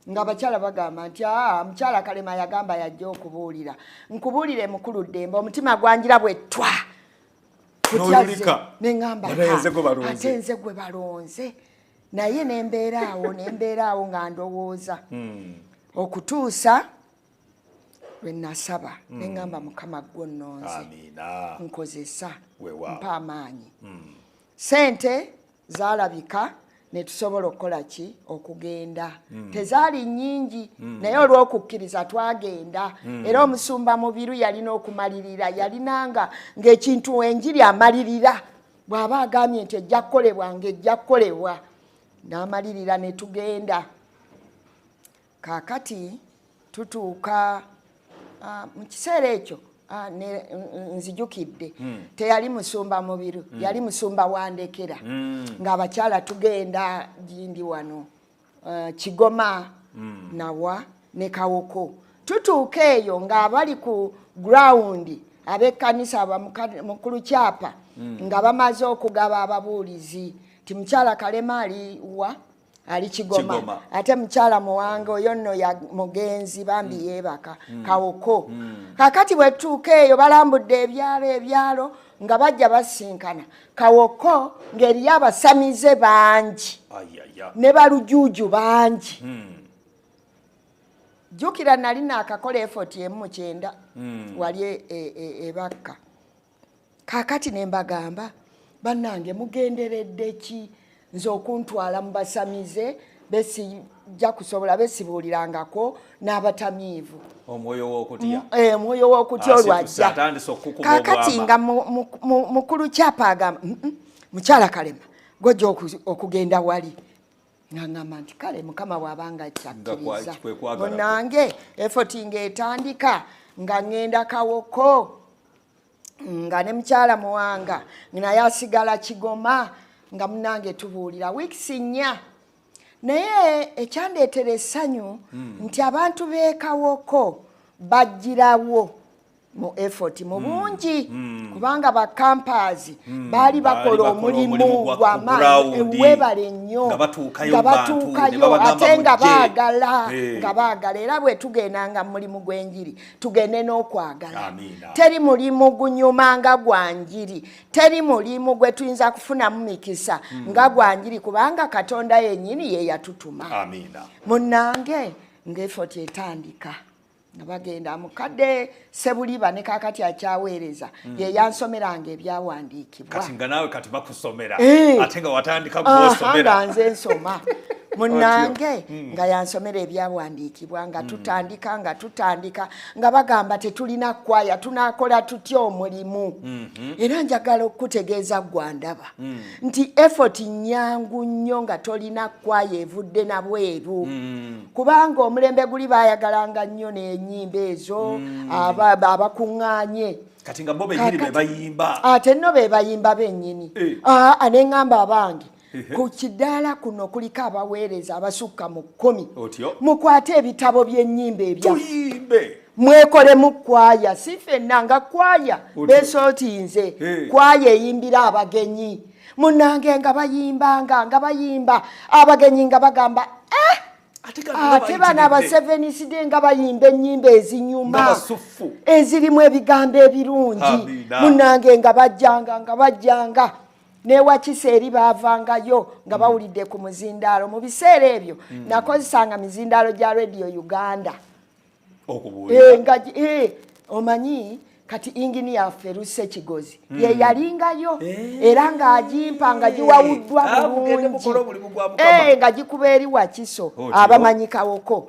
Nga abakyala bagamba nti, "Aa, mukyala Kalema yagamba yajja okubuulira." Nkubuulire, mukulu Ddembe, omutima gwanjira bwe twa. N'oyulika. Neŋŋamba, Naye nze gwe balonze. "Ate nze gwe balonze?" Naye nembeera awo, nembeera awo nga ndowooza okutuusa lwe nasaba, neŋŋamba, "Mukama, gwe onnonze, Amiina. nkozesa, Weewaawo. mpa amaanyi." Sente zaalabika ne tusobola okukola ki? Okugenda. Tezaali nnyingi, naye olw'okukkiriza twagenda. Era omusumba Mubiru yalina okumalirira, yalinanga ng'ekintu enjiri amalirira, bw'aba agambye nti ejja kukolebwa, ng'ejja kukolebwa, n'amalirira ne tugenda. Kaakati tutuuka mu kiseera ekyo, nzijukidde, teyali musumba Mubiru, yali musumba Wandekera. Ng'abakyala tugenda gindi wano, Kigoma, nawa ne Kawoko. Tutuuka eyo ng'abali ku ground ab'ekkanisa, mukulu Kyapa, nga bamaze okugaba ababuulizi ti mukyala Kalema ali wa? Ali Kigoma. Kigoma. Ate mukyala Muwanga oyo nno ya mugenzi bambi yeebaka Kawoko. Kakati bwe tutuuka eyo, balambudde ebyalo ebyalo, nga bajja basinkana Kawoko ng'eriyo abasamize bangi Ayaya. ne balujuuju bangi. Jjukira nali naakakola effort emu mu 90 wali ebakka. Kaakati ne mbagamba, "Bannange, mugenderedde ki nze okuntwala mu basamize besijja kusobola besibuulirangako n'abatamiivu?" Omwoyo w'okutya. Omwoyo w'okutya Asituse, olwajja. atandise okukuba Kaakati obwama. nga mukulu Kyapa agamba, Mukyala Kalema, gojja okugenda wali." Nga ngamba nti, "Kale, Mukama bw'abanga kyakkiriza." Kwe kwagala kwe. Munange, effort ng'etandika nga ŋŋenda Kawoko, nga ne mukyala Muwanga naye asigala Kigoma, nga munange tubuulira weeks 4. Naye ekyandeetera essanyu nti abantu b'e Kawoko bajjirawo mu effort mu bungi, kubanga bakampaazi baali Baali bakola bakola omulimu omulimu gwa gw'amaanyi. ku ground. Weebale nnyo. Nga batuukayo Nga mu bantu, ne batuukayo, babagamba ate nga mujje. baagala, nga baagala. Era bwe tugendanga mu mulimu gw'enjiri, tugende n'okwagala. Amiina. Teri mulimu gunyuma nga gwa njiri, teri mulimu gwe tuyinza kufunamu mikisa nga gwa njiri, kubanga Katonda yennyini ye yatutuma. Amiina. Munnange, ng'effort etandika nga bagenda, mukadde Sebuliba ne kakati akyaweereza, ye yansomeranga ebyawandiikibwa. Kati nga naawe kati bakusomera, ate nga watandika Aha, gwosomera. nga nze nsoma. Munnange, nga yansomera ebyawandiikibwa, nga tutandika, nga tutandika nga bagamba, "Tetulina kwaya, tunakola tutya omulimu?" Era njagala okukutegeeza gwandaba nti effort nyangu nnyo nga tolina kwaya evudde nabweru, kubanga omulembe guli bayagalanga nnyo n'ennyimba ezo abakuŋŋaanye. Kati nga bo bennyini be bayimba. Ate nno be bayimba bennyini. Aa, ne ŋŋamba abange, ku kidaala kuno kuliko abaweereza abasukka mu 10. Otyo. Mukwate ebitabo by'ennyimba ebyaffe, Tuyimbe. mwekolemu kwaya. Si ffenna nga kwaya Otyo. besootinze, kwaya eyimbira abagenyi. Munnange, nga bayimbanga, nga bayimba, abagenyi nga bagamba, "Eh, Ate kati nga ate bano aba bayitiridde. Seventh-day nga bayimba ennyimba ezinyuma, Nga basufu. ezirimu ebigambo ebirungi." Amiina. Munnange, nga bajjanga, nga bajjanga newakisa eri baavangayo nga bawulidde ku muzindaalo. Mu biseera ebyo nakozesanga mizindaalo gya Radio Uganda. Okubuulira. Nga omanyi kati ingini yaffe Ruse Kigozi ye yalingayo, era ng'agimpa nga giwawuddwa Ah, mugende bulungi. mukole omulimu gwa Mukama. Nga gikuba eri Wakiso, Otyo. abamanyikawoko.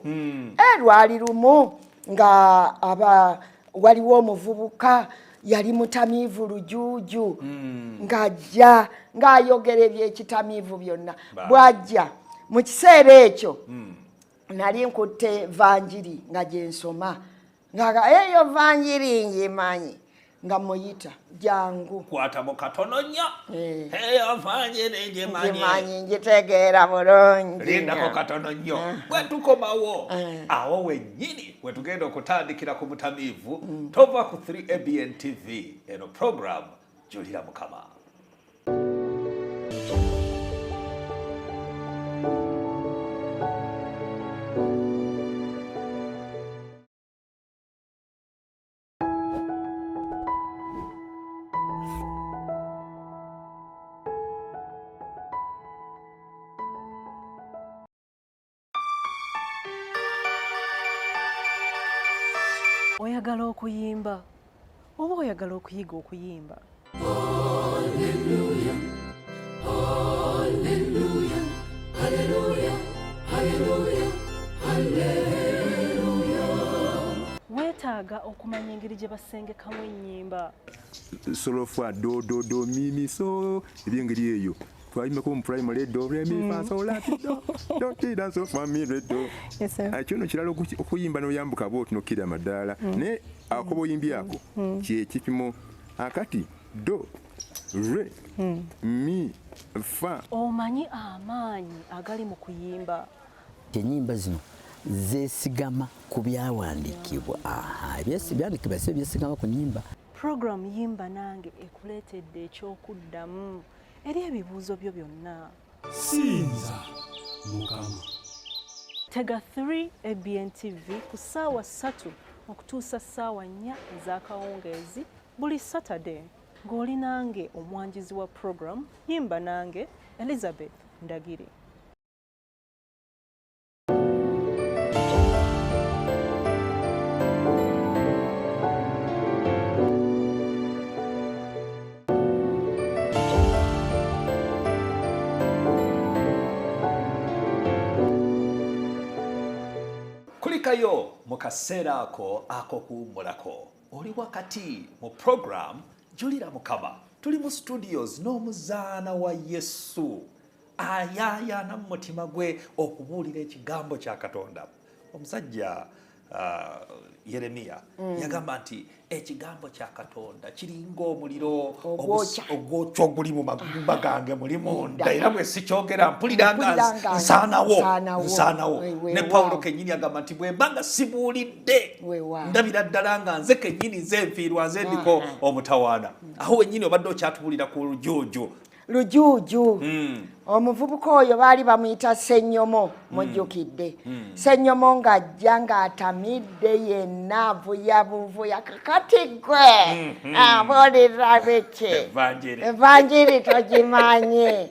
Lwali lumu nga aba waliwo omuvubuka yali mutamiivu lujuuju, ng'ajja ng'ayogera ebyekitamiivu byonna. Bw'ajja mu kiseera ekyo, nali nkutte vanjiri nga gyensoma. Nga eyo vanjiri ngimanyi, nga muyita jangu. Kwatamu katono nnyo. Eyo vanjiri ngimanyi. Ngimanyi, ngitegeera bulungi. Lindako katono nnyo. Bwe tukomawo awo wennyini we tugenda okutandikira ku mutamiivu. Tova ku 3 ABN TV, eno program Julira Mukama. Oyagala okuyimba oba oyagala okuyiga okuyimba? Hallelujah, hallelujah, hallelujah, hallelujah, hallelujah. Weetaaga okumanya engeri gye basengekamu ennyimba. Solofa, do do do mi mi so, ebyengeri eyo twayimbako mu primary, do re mi fa so la ti do do ti da so fa mi re do. Yes, sir. Ekyo nno kirala okuyimba n'oyambuka bwoti n'okkira amadaala, naye akoba oyimbyako kye kipimo akati do re mi fa. Omanyi amaanyi agali mu kuyimba? Ennyimba zino zeesigama ku byawandiikibwa. Aha, ebyawandiikibwa si byesigama ku nnyimba. Program Yimba Nange ekuleetedde ekyokuddamu eri ebibuuzo byo byonna. Sinza Mukama. Tega 3 ABN TV ku ssaawa 3 okutuusa ssaawa 4 ez'akawungeezi buli Saturday, ng'oli nange omwanjizi wa program Yimba Nange, Elizabeth Ndagire. Kulikayo mu kaseera ako ak'okuwummulako, oli wakati mu program Julira Mukama. Tuli mu studios n'omuzaana wa Yesu ayaayaana mu mutima gwe okubuulira ekigambo kya Katonda. Omusajja Yeremiya yagamba nti ekigambo kya Katonda kiringa omuliro Ogwokya. ogwokya oguli mu magumba gange muli munda, era bwe sikyogera mpulira nga Mpulira nga nsaanawo, nsaanawo. nsaanawo. Ne Pawulo kennyini agamba nti bwe mba nga sibuulidde, ndabira ddala nga nze kennyini nze nfiirwa, nze ndiko omutawaana. Awo wennyini obadde okyatubuulira ku lujuuju. Lujuuju. Omuvubuka oyo baali bamuyita Ssenyomo, mujjukidde. Ssenyomo ng'ajja ng'atamidde yenna avuya buvuya, kakati gwe abuulira biki? Evanjiri. Evanjiri togimanyi.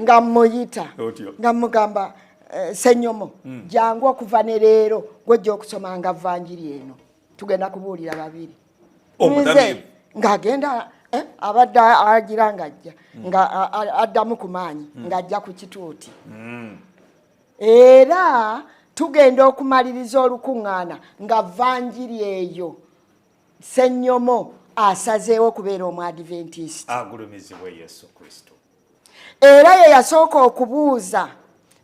Nga mmuyita. Otyo. Nga mmugamba, Ssenyomo, jangu okuva ne leero gw'ojja okusomanga vanjiri eno. Tugenda kubuulira babiri. Omutamiivu. Nze ng'agenda, abadde agira ng'ajja, nga addamu ku maanyi, ng'ajja ku kituuti. Era tugenda okumaliriza olukuŋŋaana nga vanjiri eyo Ssenyomo asazeewo okubeera Omuadventist. Agulumizibwe Yesu Kristo. Era ye yasooka okubuuza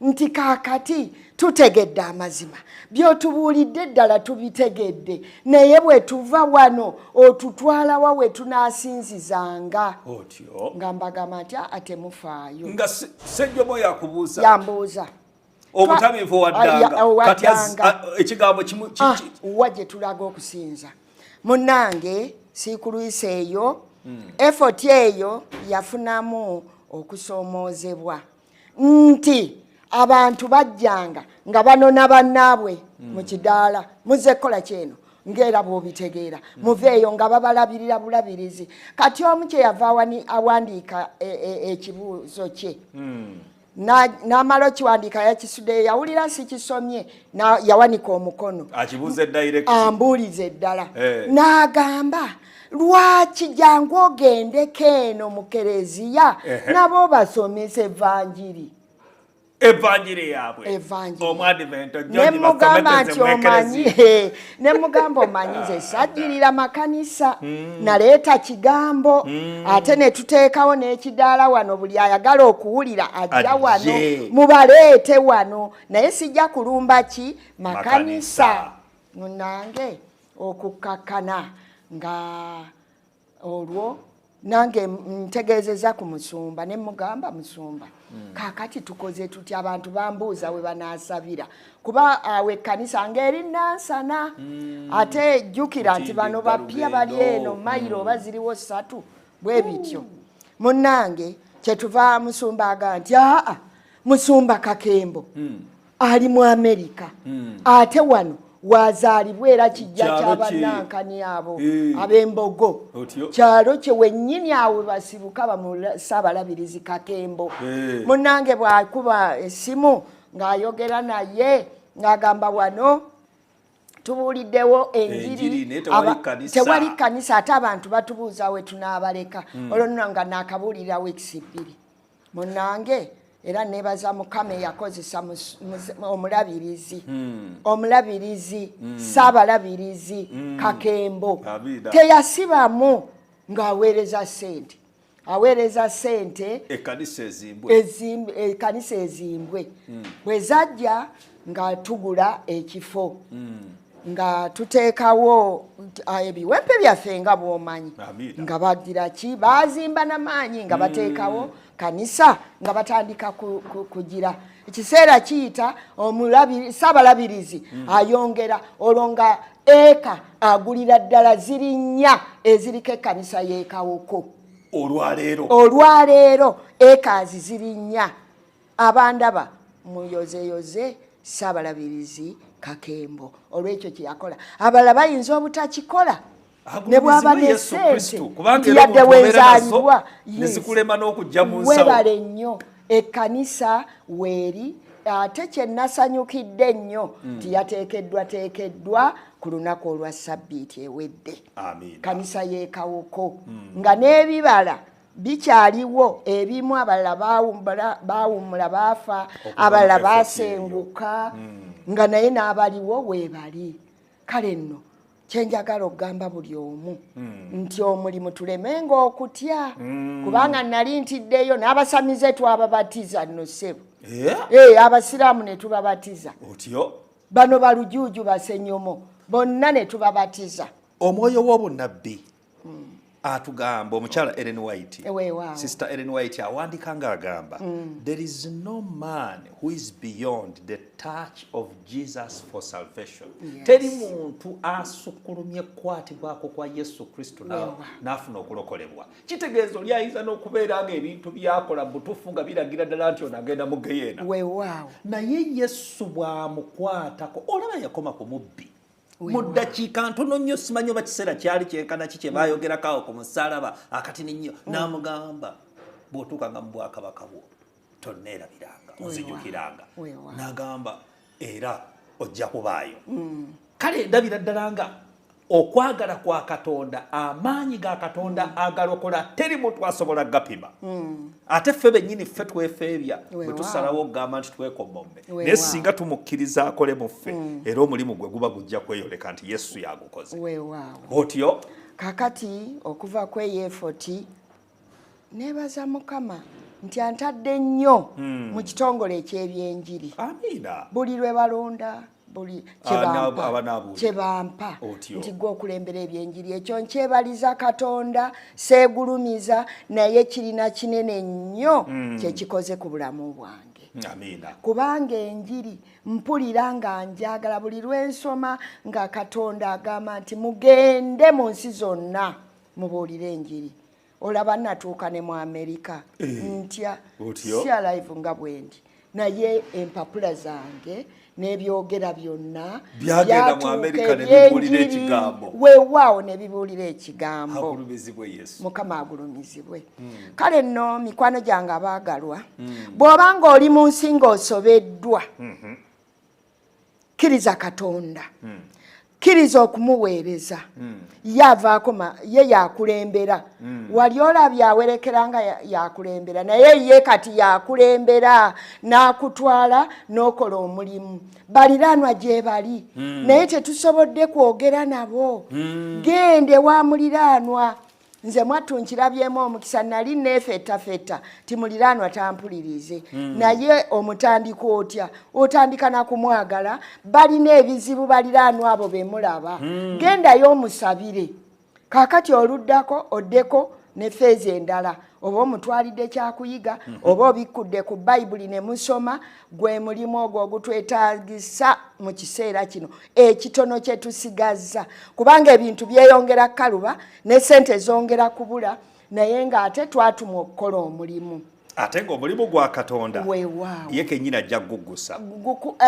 nti kaakati tutegedde amazima, by'otubuulidde ddala tubitegedde, naye bwe tuva wano otutwala wa we tunaasinzizanga? Otyo. Nga mbagamba nti aa, temufaayo. Nga Ssenyomo yakubuuza? Yambuuza. Obutamiivu owaddanga. Owaddanga. Kati ekigambo kimu, wa gye tulaga okusinza. Munnange, siikulwisa eyo, effort eyo yafunamu okusoomoozebwa nti abantu bajjanga nga banona bannaabwe mu kidaala, muzze kukola kyeno ng'era bw'obitegeera, muveeyo nga babalabirira bulabirizi. Kati omu kye yava awandiika ekibuuzo kye. N'amala okiwandiika yakisuddeyo, yawulira sikisomye, yawanika omukono. Akibuuze direct. Ambuulize ddala. N'agamba, lwaki jangu ogendeko eno mu kereziya, nabo basomese evanjiri. Evanjiri yaabwe. Evanjiri. Omwadivento Ne George mugamba basomeseze nti mu ekereziya. omanyi, ne mugamba omanyi nze sajjirira makanisa, naleeta kigambo, ate ne tuteekawo n'ekidaala wano, buli ayagala okuwulira ajja Ajje. wano, mubaleete wano, naye sijja kulumba ki makanisa. Makanisa. Munnange, Okukkakkana nga olwo nange ntegeezeza ku musumba ne mugamba, "Musumba, kaakati tukoze tutya? Abantu bambuuza we banaasabira, kuba awo ekkanisa ng'eri Nansana, ate jjukira nti bano bapya bali eno mayiro oba ziriwo 3 bwe bityo." Munnange, kyetuva musumba aga nti, "Aa, Musumba Kakembo ali mu Amerika, ate wano wazaalibwa era kijja kyabanankani abo ab'embogo, kyalo kye wennyini awo basibuka bamusaabalabirizi Kakembo." Munnange, bw'akuba essimu ng'ayogera naye ng'agamba, "Wano tubuuliddewo enjiri, tewali kkanisa, ate abantu batubuuza we tunaabaleka." Olwo nno nga naakabuulirira weeks 2. Munnange, era nebaza Mukama eyakozesa omulabirizi saabalabirizi Kakembo. Teyasibamu ng'aweereza sente, aweereza sente ekkanisa ezimbwe. Bwe zajja nga tugula ekifo, nga tuteekawo ebiwempe byaffe nga bw'omanyi, nga bagira ki, bazimba n'amaanyi, nga bateekawo kanisa, nga batandika kugira. Ekiseera kiyita, saabalabirizi ayongera, olwo nga eka agulira ddala ziri nnya eziriko ekkanisa y'Ekawoko. Olwaleero? Olwaleero ekaazi ziri nnya. Abandaba muyozeyoze saabalabirizi Kakembo olwekyo kyeyakola. Abalala bayinza obutakikola ne bwaba nesente nti yadde wenzaalibwa. Webale nnyo. Ekkanisa weeri, ate kyenasanyukidde ennyo nti yateekeddwa teekeddwa ku lunaku olwa Sabbiiti ewedde, kanisa y'Ekawoko, nga n'ebibala bikyaliwo ebimu. Abalala bawummula, baafa, abalala basenguka, nga naye n'abaliwo weebali. Kale nno kyenjagala okugamba buli omu nti omulimu tulemenga okutya, kubanga nali ntiddeyo n'abasamize twababatiza nno, ssebo. Abasiraamu ne tubabatiza, bano balujuuju, basenyomo, bonna ne tubabatiza. Omwoyo w'obunnabbi atugamba, omukyala Ellen White, Sister Ellen White, awandika ng'agamba, "There is no man who is beyond the touch of Jesus for salvation." Teri muntu asukkulumye kukwatibwako kwa Yesu Kristo n'afuna okulokolebwa. Kitegeeza oli ayinza n'okubeera nga ebintu byakola butuufu nga biragira ddala nti ono agenda mu geyeena, naye Yesu bw'amukwatako, olaba yakoma ku mubbi mu ddakiika ntono nnyo, simanyi oba kiseera kyali kyenkana ki kye baayogerako awo ku musalaba akatini nnyo, n'amugamba, "Bw'otuukanga mu bwakabaka bwo tonneerabiranga, onzijukiranga." N'agamba era ojja kubaayo. Kale ndabira ddala nga okwagala kwa Katonda, amaanyi ga Katonda agalokola, teri muntu asobola gapima. Ate ffe bennyini ffe twefeebya bwe tusalawo okugamba nti twekomomme, naye singa tumukkiriza akole mu ffe, era omulimu gwe guba gujja kweyoleka nti Yesu yagukoze. Otyo. Kakati okuva ku eyo effort, nebaza Mukama nti antadde nnyo mu kitongole eky'ebyenjiri. Buli lwe balonda, buli kyebampa nti gwe okulembera ebyenjiri, ekyo nkyebaliza Katonda, seegulumiza, naye kirina kinene nnyo kyekikoze ku bulamu bwange, kubanga enjiri mpulira nga njagala. Buli lwensoma nga Katonda agamba nti mugende mu nsi zonna mubuulire enjiri. Olaba natuuka ne mu Amerika. Ntya si alive nga bwendi, naye empapula zange n'ebyogera byonna byatuuka, weewaawo, ne bibuulira ekigambo. Mukama agulumizibwe. Kale nno, mikwano gyange abaagalwa, bw'oba ng'oli mu nsi ng'osobeddwa, kkiriza Katonda, kkiriza okumuweereza. Ye avaako, ye yakulembera. Wali olabye awerekera nga yakulembera, naye ye kati yakulembera n'akutwala n'okola omulimu. Baliraanwa gye bali, naye tetusobodde kwogera nabo. Gende wa muliraanwa. Nze mwattu nkirabyemu omukisa, nali neefettafetta ti muliraanwa tampulirize. Naye omutandika otya? Otandika na kumwagala. Balina ebizibu baliraanwa abo be mulaba. Gendayo omusabire. Kaakati oluddako oddeko ne phase endala, oba omutwalidde kyakuyiga, oba obikkudde ku Bayibuli ne musoma. Gwe mulimu ogwo ogutwetaagisa mu kiseera kino ekitono kye tusigazza, kubanga ebintu byeyongera kaluba ne sente zongera kubula, naye ng'ate twatumwa okukola omulimu. Ate ng'omulimu gwa Katonda Weewaawo. ye kennyini ajja kuguggusa.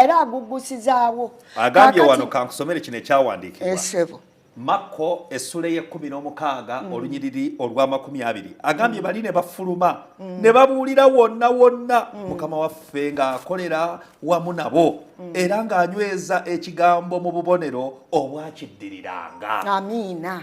Era agugusizaawo. Agambye wano, kankusomere kino ekyawandiikibwa. Esebo. Makko essula ey'e16, olunyiriri olw'ama-20, agambye bali ne bafuluma ne babuulira wonna wonna, Mukama waffe ng'akolera wamu nabo era ng'anyweza ekigambo mu bubonero obwakiddiriranga. Amiina,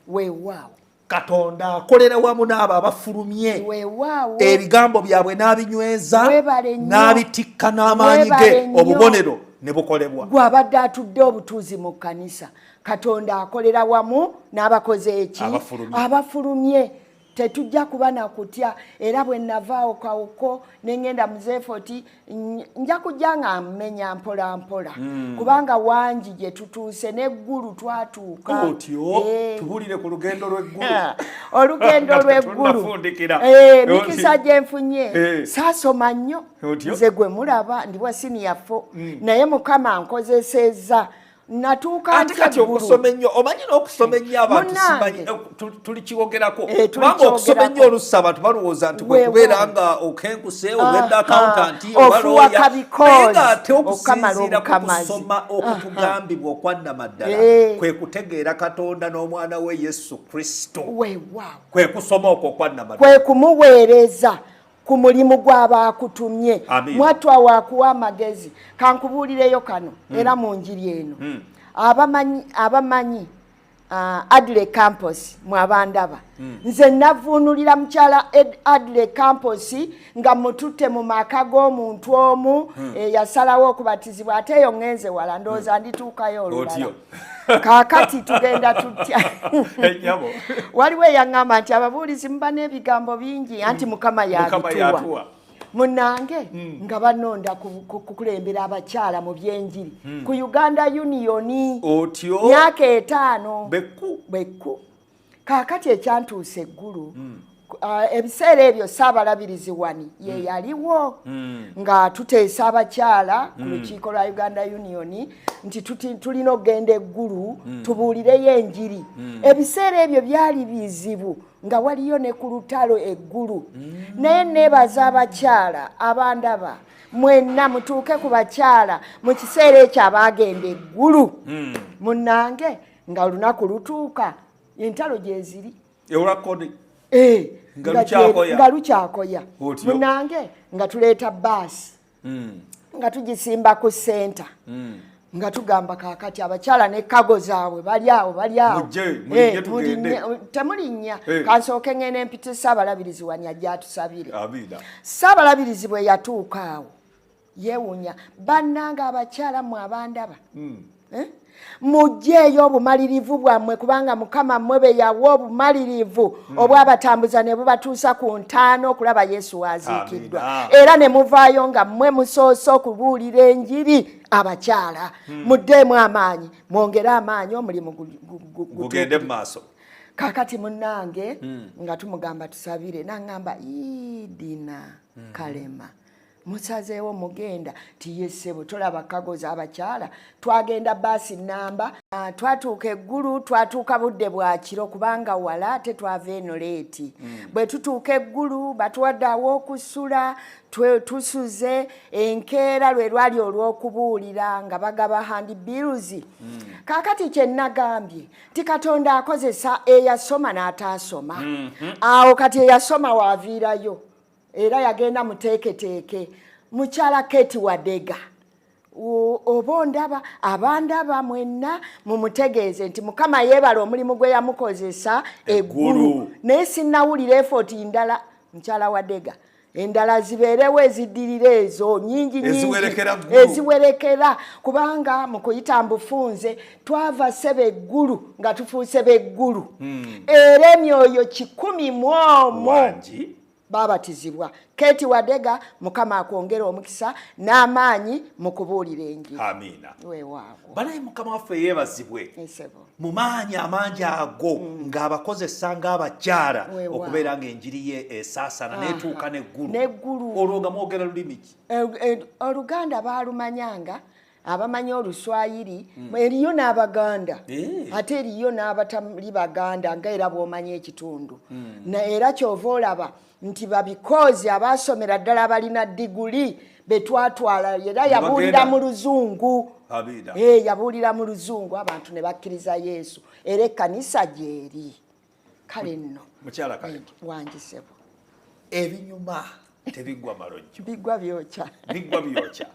weewaawo. Katonda akolera wamu n'abo abafulumye Weewaawo. ebigambo byabwe n'abinyweza, Weebale nnyo. n'abitikka n'amaanyi Weebale ge, nnyo. obubonero ne bukolebwa. Gwabadde atudde obutuuzi mu kkanisa, Katonda akolera wamu n'abakoze eki? Abafulumye. Abafulumye. Tetujja kuba nakutya. Era bwe navaawo kawuko ne ŋŋenda mu Zefoti, nja kujja nga mmenya mpola mpola, kubanga wangi gye tutuuse n'eggulu twatuuka. Otyo. Eh. Tubulire ku lugendo lw'eggulu. Olugendo Nga lw'eggulu. tetunnafundikira. Mikisa gye nfunye, saasoma nnyo. Otyo. Nze gwe mulaba ndi wa senior four, naye Mukama nkozesezza natuuka Ate ntya kati eggulu. okusoma ennyo, omanyi n'okusoma ennyo abantu Munnange. simanyi, tulikyogerako, Eh, kubanga okusoma ennyo tulikyogerako. oluusi abantu balowooza nti kwe Weewaawo. kubeera nga okenkuse, ogenda accountant oba Ofuwa lawyer. kabikozi, Naye ng'ate okamala okusinziira ku obukamazi. kusoma okutugambibwa okwannamaddala, kwe kutegeera Katonda n'omwana we Yesu Kristo. Weewaawo. Kwe kusoma okwo okwannamaddala. Kwe kumuweereza ku mulimu gw'aba akutumye. Amiina. Mwattu awo akuwa amagezi. Kankubuulireyo kano, era mu njiri eno, abamanyi Adley Campos, mwabandaba, nze navuunulira mukyala Adley Campos nga mututte mu maka g'omuntu omu, yasalawo okubatizibwa. Ate eyo ŋŋenze wala, ndowooza ndituukayo olulala. Otyo. Kaakati tugenda tutya? Ennyabo. Waliwo eyaŋŋamba nti ababuulizi muba n'ebigambo bingi, anti Mukama Mukama yabituwa. Yatuwa. Munange, nga banonda kukulembera abakyala mu byenjiri ku Uganda Union. Otyo. Myaka 5. Bekku. Bekku. Kaakati ekyantuusa eggulu, ebiseera ebyo Saabalabirizi wani ye yaliwo, nga tuteesa abakyala ku lukiiko lwa Uganda Union nti tulina okugenda eggulu tubuulireyo enjiri. Ebiseera ebyo byali bizibu, nga waliyo ne ku lutalo eggulu, naye neebaza abakyala abandaba mwenna, mutuuke ku bakyala mu kiseera ekyo abaagenda eggulu. Munnange, nga olunaku lutuuka entalo gyeziri. Olwakodi. Eh, Nga nga lukyakoya. Nga lukyakoya. Otyo. Munange, nga tuleeta baasi, nga tugisimba ku center, nga tugamba kaakati abakyala ne cargo zaabwe bali awo, bali awo. Mujje, mulinye. Eh, Tugende. Temulinnya. Eh. Kansooke ngenda empite Saabalabirizi wani ajja atusabire. Amiina. Saabalabirizi bwe yatuuka awo yeewuunya, bannanga abakyala mmwe abandaba, Eh? Mugyeeyo obumalirivu bwammwe, kubanga Mukama mmwe be yawa obumalirivu obwabatambuza ne bubatuusa ku ntaano okulaba Yesu waaziikiddwa, Amiina. era ne muvaayo nga mmwe musoose okubuulira enjiri. Abakyala, muddeemu amaanyi, mwongere amaanyi, omulimu gugende mu maaso. Kaakati munnange, nga tumugamba tusabire, naŋŋamba, "Idina Kalema, musazeewo mugenda?" Tiye ssebo, tolaba kagoza abakyala? Twagenda baasi namba. Ah, twatuuka eggulu, twatuuka budde bwa kiro kubanga wala, ate twava eno late. Bwe tutuuka eggulu batuwadde aw'okusula, tusuze. Enkeera lwe lwali olw'okubuulira nga bagaba handbills. Kaakati kye nagambye nti Katonda akozesa eyasoma n'ataasoma. Awo kati eyasoma waaviirayo era yagenda muteeketeeke, mukyala Keti Wadega. Oba ondaba, abandaba mwenna, mumutegeeze nti Mukama yeebala omulimu gwe yamukozesa eggulu. Eggulu. Naye sinnawulira effort ndala. Mukyala Wadega Endala zibeerewo eziddirira ezo nyingi nyingi eziwerekera, kubanga mu kuyita mbufunze twava sebeggulu nga tufuuse beggulu. Era emyoyo 110 babatizibwa. Keti Wadega, Mukama akwongera omukisa n'amaanyi mu kubuulira enjiri. Amiina. Weewaawo. Banaye Mukama waffe yeebazibwe mu maanyi amangi ago ng'abakozesa ng'abakyala okubeera ng'enjiri ye esaasaana n'etuuka n'eggulu. Olwo nga mwogera lulimi ki? Oluganda baalumanyanga, abamanyi Oluswayiri, eriyo n'Abaganda, ate eriyo n'abatali Baganda nga era bw'omanyi ekitundu. Era ky'ova olaba nti babikoozi abaasomera ddala balina diguli betwatwala, era yabuulira mu Luzungu. Yabuulira mu Luzungu abantu ne bakkiriza Yesu, era ekkanisa gy'eri. Kale nno mukyala Kalema wangisebo, ebinyuma tebiggwa malojjo, biggwa byokya, biggwa byokya.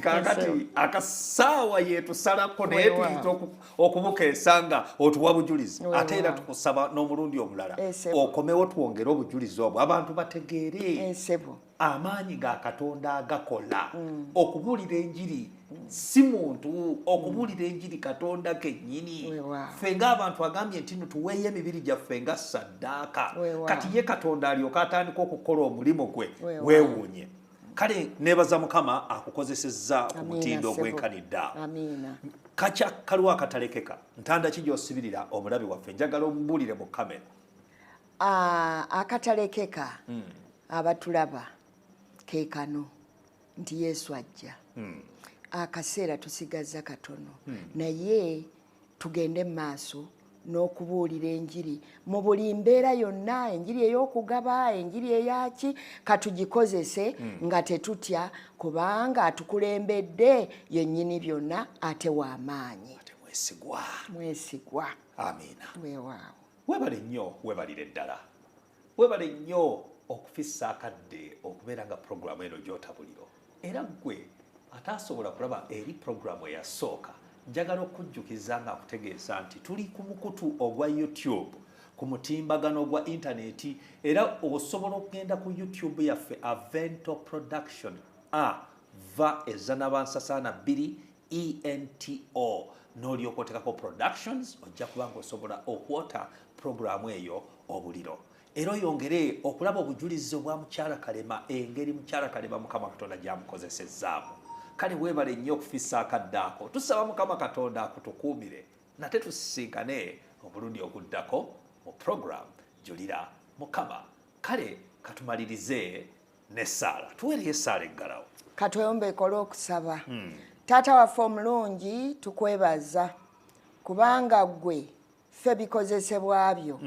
Kaakati akasaawa yetusalako naye tuyita okubukeesa nga otuwa bujulizi, ate era tukusaba n'omulundi omulala okomewo twongere obujulizi obwo abantu bategeere amaanyi ga Katonda agakola. Okubuulira enjiri si muntu, okubuulira enjiri Katonda kennyini. Ffe ng'abantu agambye nti no tuweeyo emibiri gyaffe nga ssaddaaka, kati ye Katonda alyoka atandika okukola omulimu gwe. Weewuunye. Kale nebaza Mukama akukozesezza ku mutindo ogwenkanidde awo. Kakya kaliwo akatalekeka, ntanda ki gy'osibirira omulabi waffe? Njagala omubuulire mu kamera. Akatalekeka abatulaba ke kano nti Yesu ajja. Akaseera tusigazza katono, naye tugende mu maaso n'okubuulira enjiri mu buli mbeera yonna, enjiri ey'okugaba, enjiri eyaki, katugikozese nga tetutya, kubanga atukulembedde yennyini byonna, ate w'amaanyi, ate mwesigwa, mwesigwa. Amiina. Weewaawo. Weebale nnyo, weebalire ddala, weebale nnyo okufissa akadde okubeera nga puroguramu eno gy'otabuliro. Era ggwe ataasobola kulaba eri puroguramu eyasooka, njagala okujjukiza nga nkutegeeza nti tuli ku mukutu ogwa YouTube, ku mutimbagano gwa intaneti, era osobola okugenda ku YouTube yaffe Avento Production, A V ezanabansasaana 2 ENTO, n'olyoka oteekako Productions, ojja kuba nga osobola okwota puroguramu eyo obuliro. Era oyongere okulaba obujulizi obwa mukyala Kalema, engeri mukyala Kalema Mukama Katonda gy'amukozesezaamu. Kale weebale nnyo okufissa akadde ako. Tusaba Mukama Katonda akutukuumire, nate tusisinkane omulundi oguddako mu program Julira Mukama. Kale katumalirize n'essaala, tuweereyo essaala eggalawo. Katweyombe ekole okusaba. Taata waffe omulungi, tukwebaza kubanga ggwe ffe bikozesebwa byo.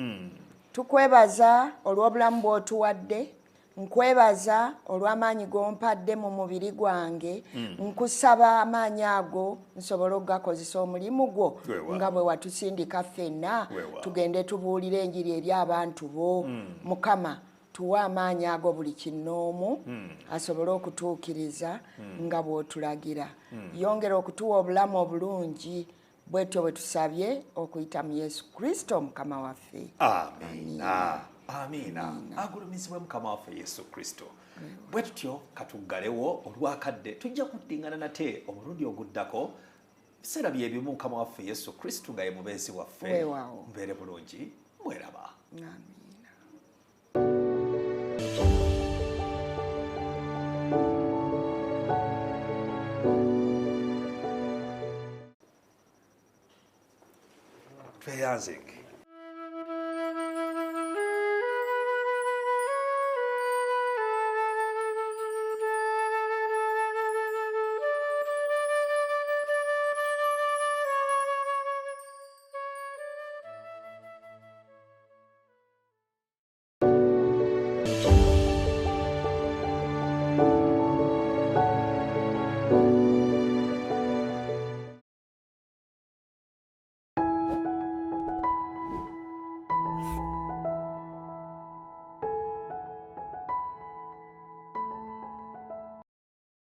Tukwebaza olw'obulamu bw'otuwadde, nkwebaza olw'amaanyi g'ompadde mu mubiri gwange, nkusaba amaanyi ago nsobole okugakozesa omulimu gwo nga bwe watusindika ffenna tugende tubuulire enjiri eri abantu bo. Mukama, tuwe amaanyi ago buli kinnoomu asobole okutuukiriza nga bw'otulagira. Yongera okutuwa obulamu obulungi, bwetyo bwe tusabye okuyita mu Yesu Kristo Mukama waffe. Amiina. Amiina. Agulumizibwe Mukama waffe Yesu Kristo. Bwe tutyo katuggalewo olwakadde, tujja kuddingana nate omulundi oguddako biseera bye bimu, Mukama waffe Yesu Kristo nga ye mubeezi waffe. Mubeere bulungi, mweraba. Amiina. Tweyanzenge.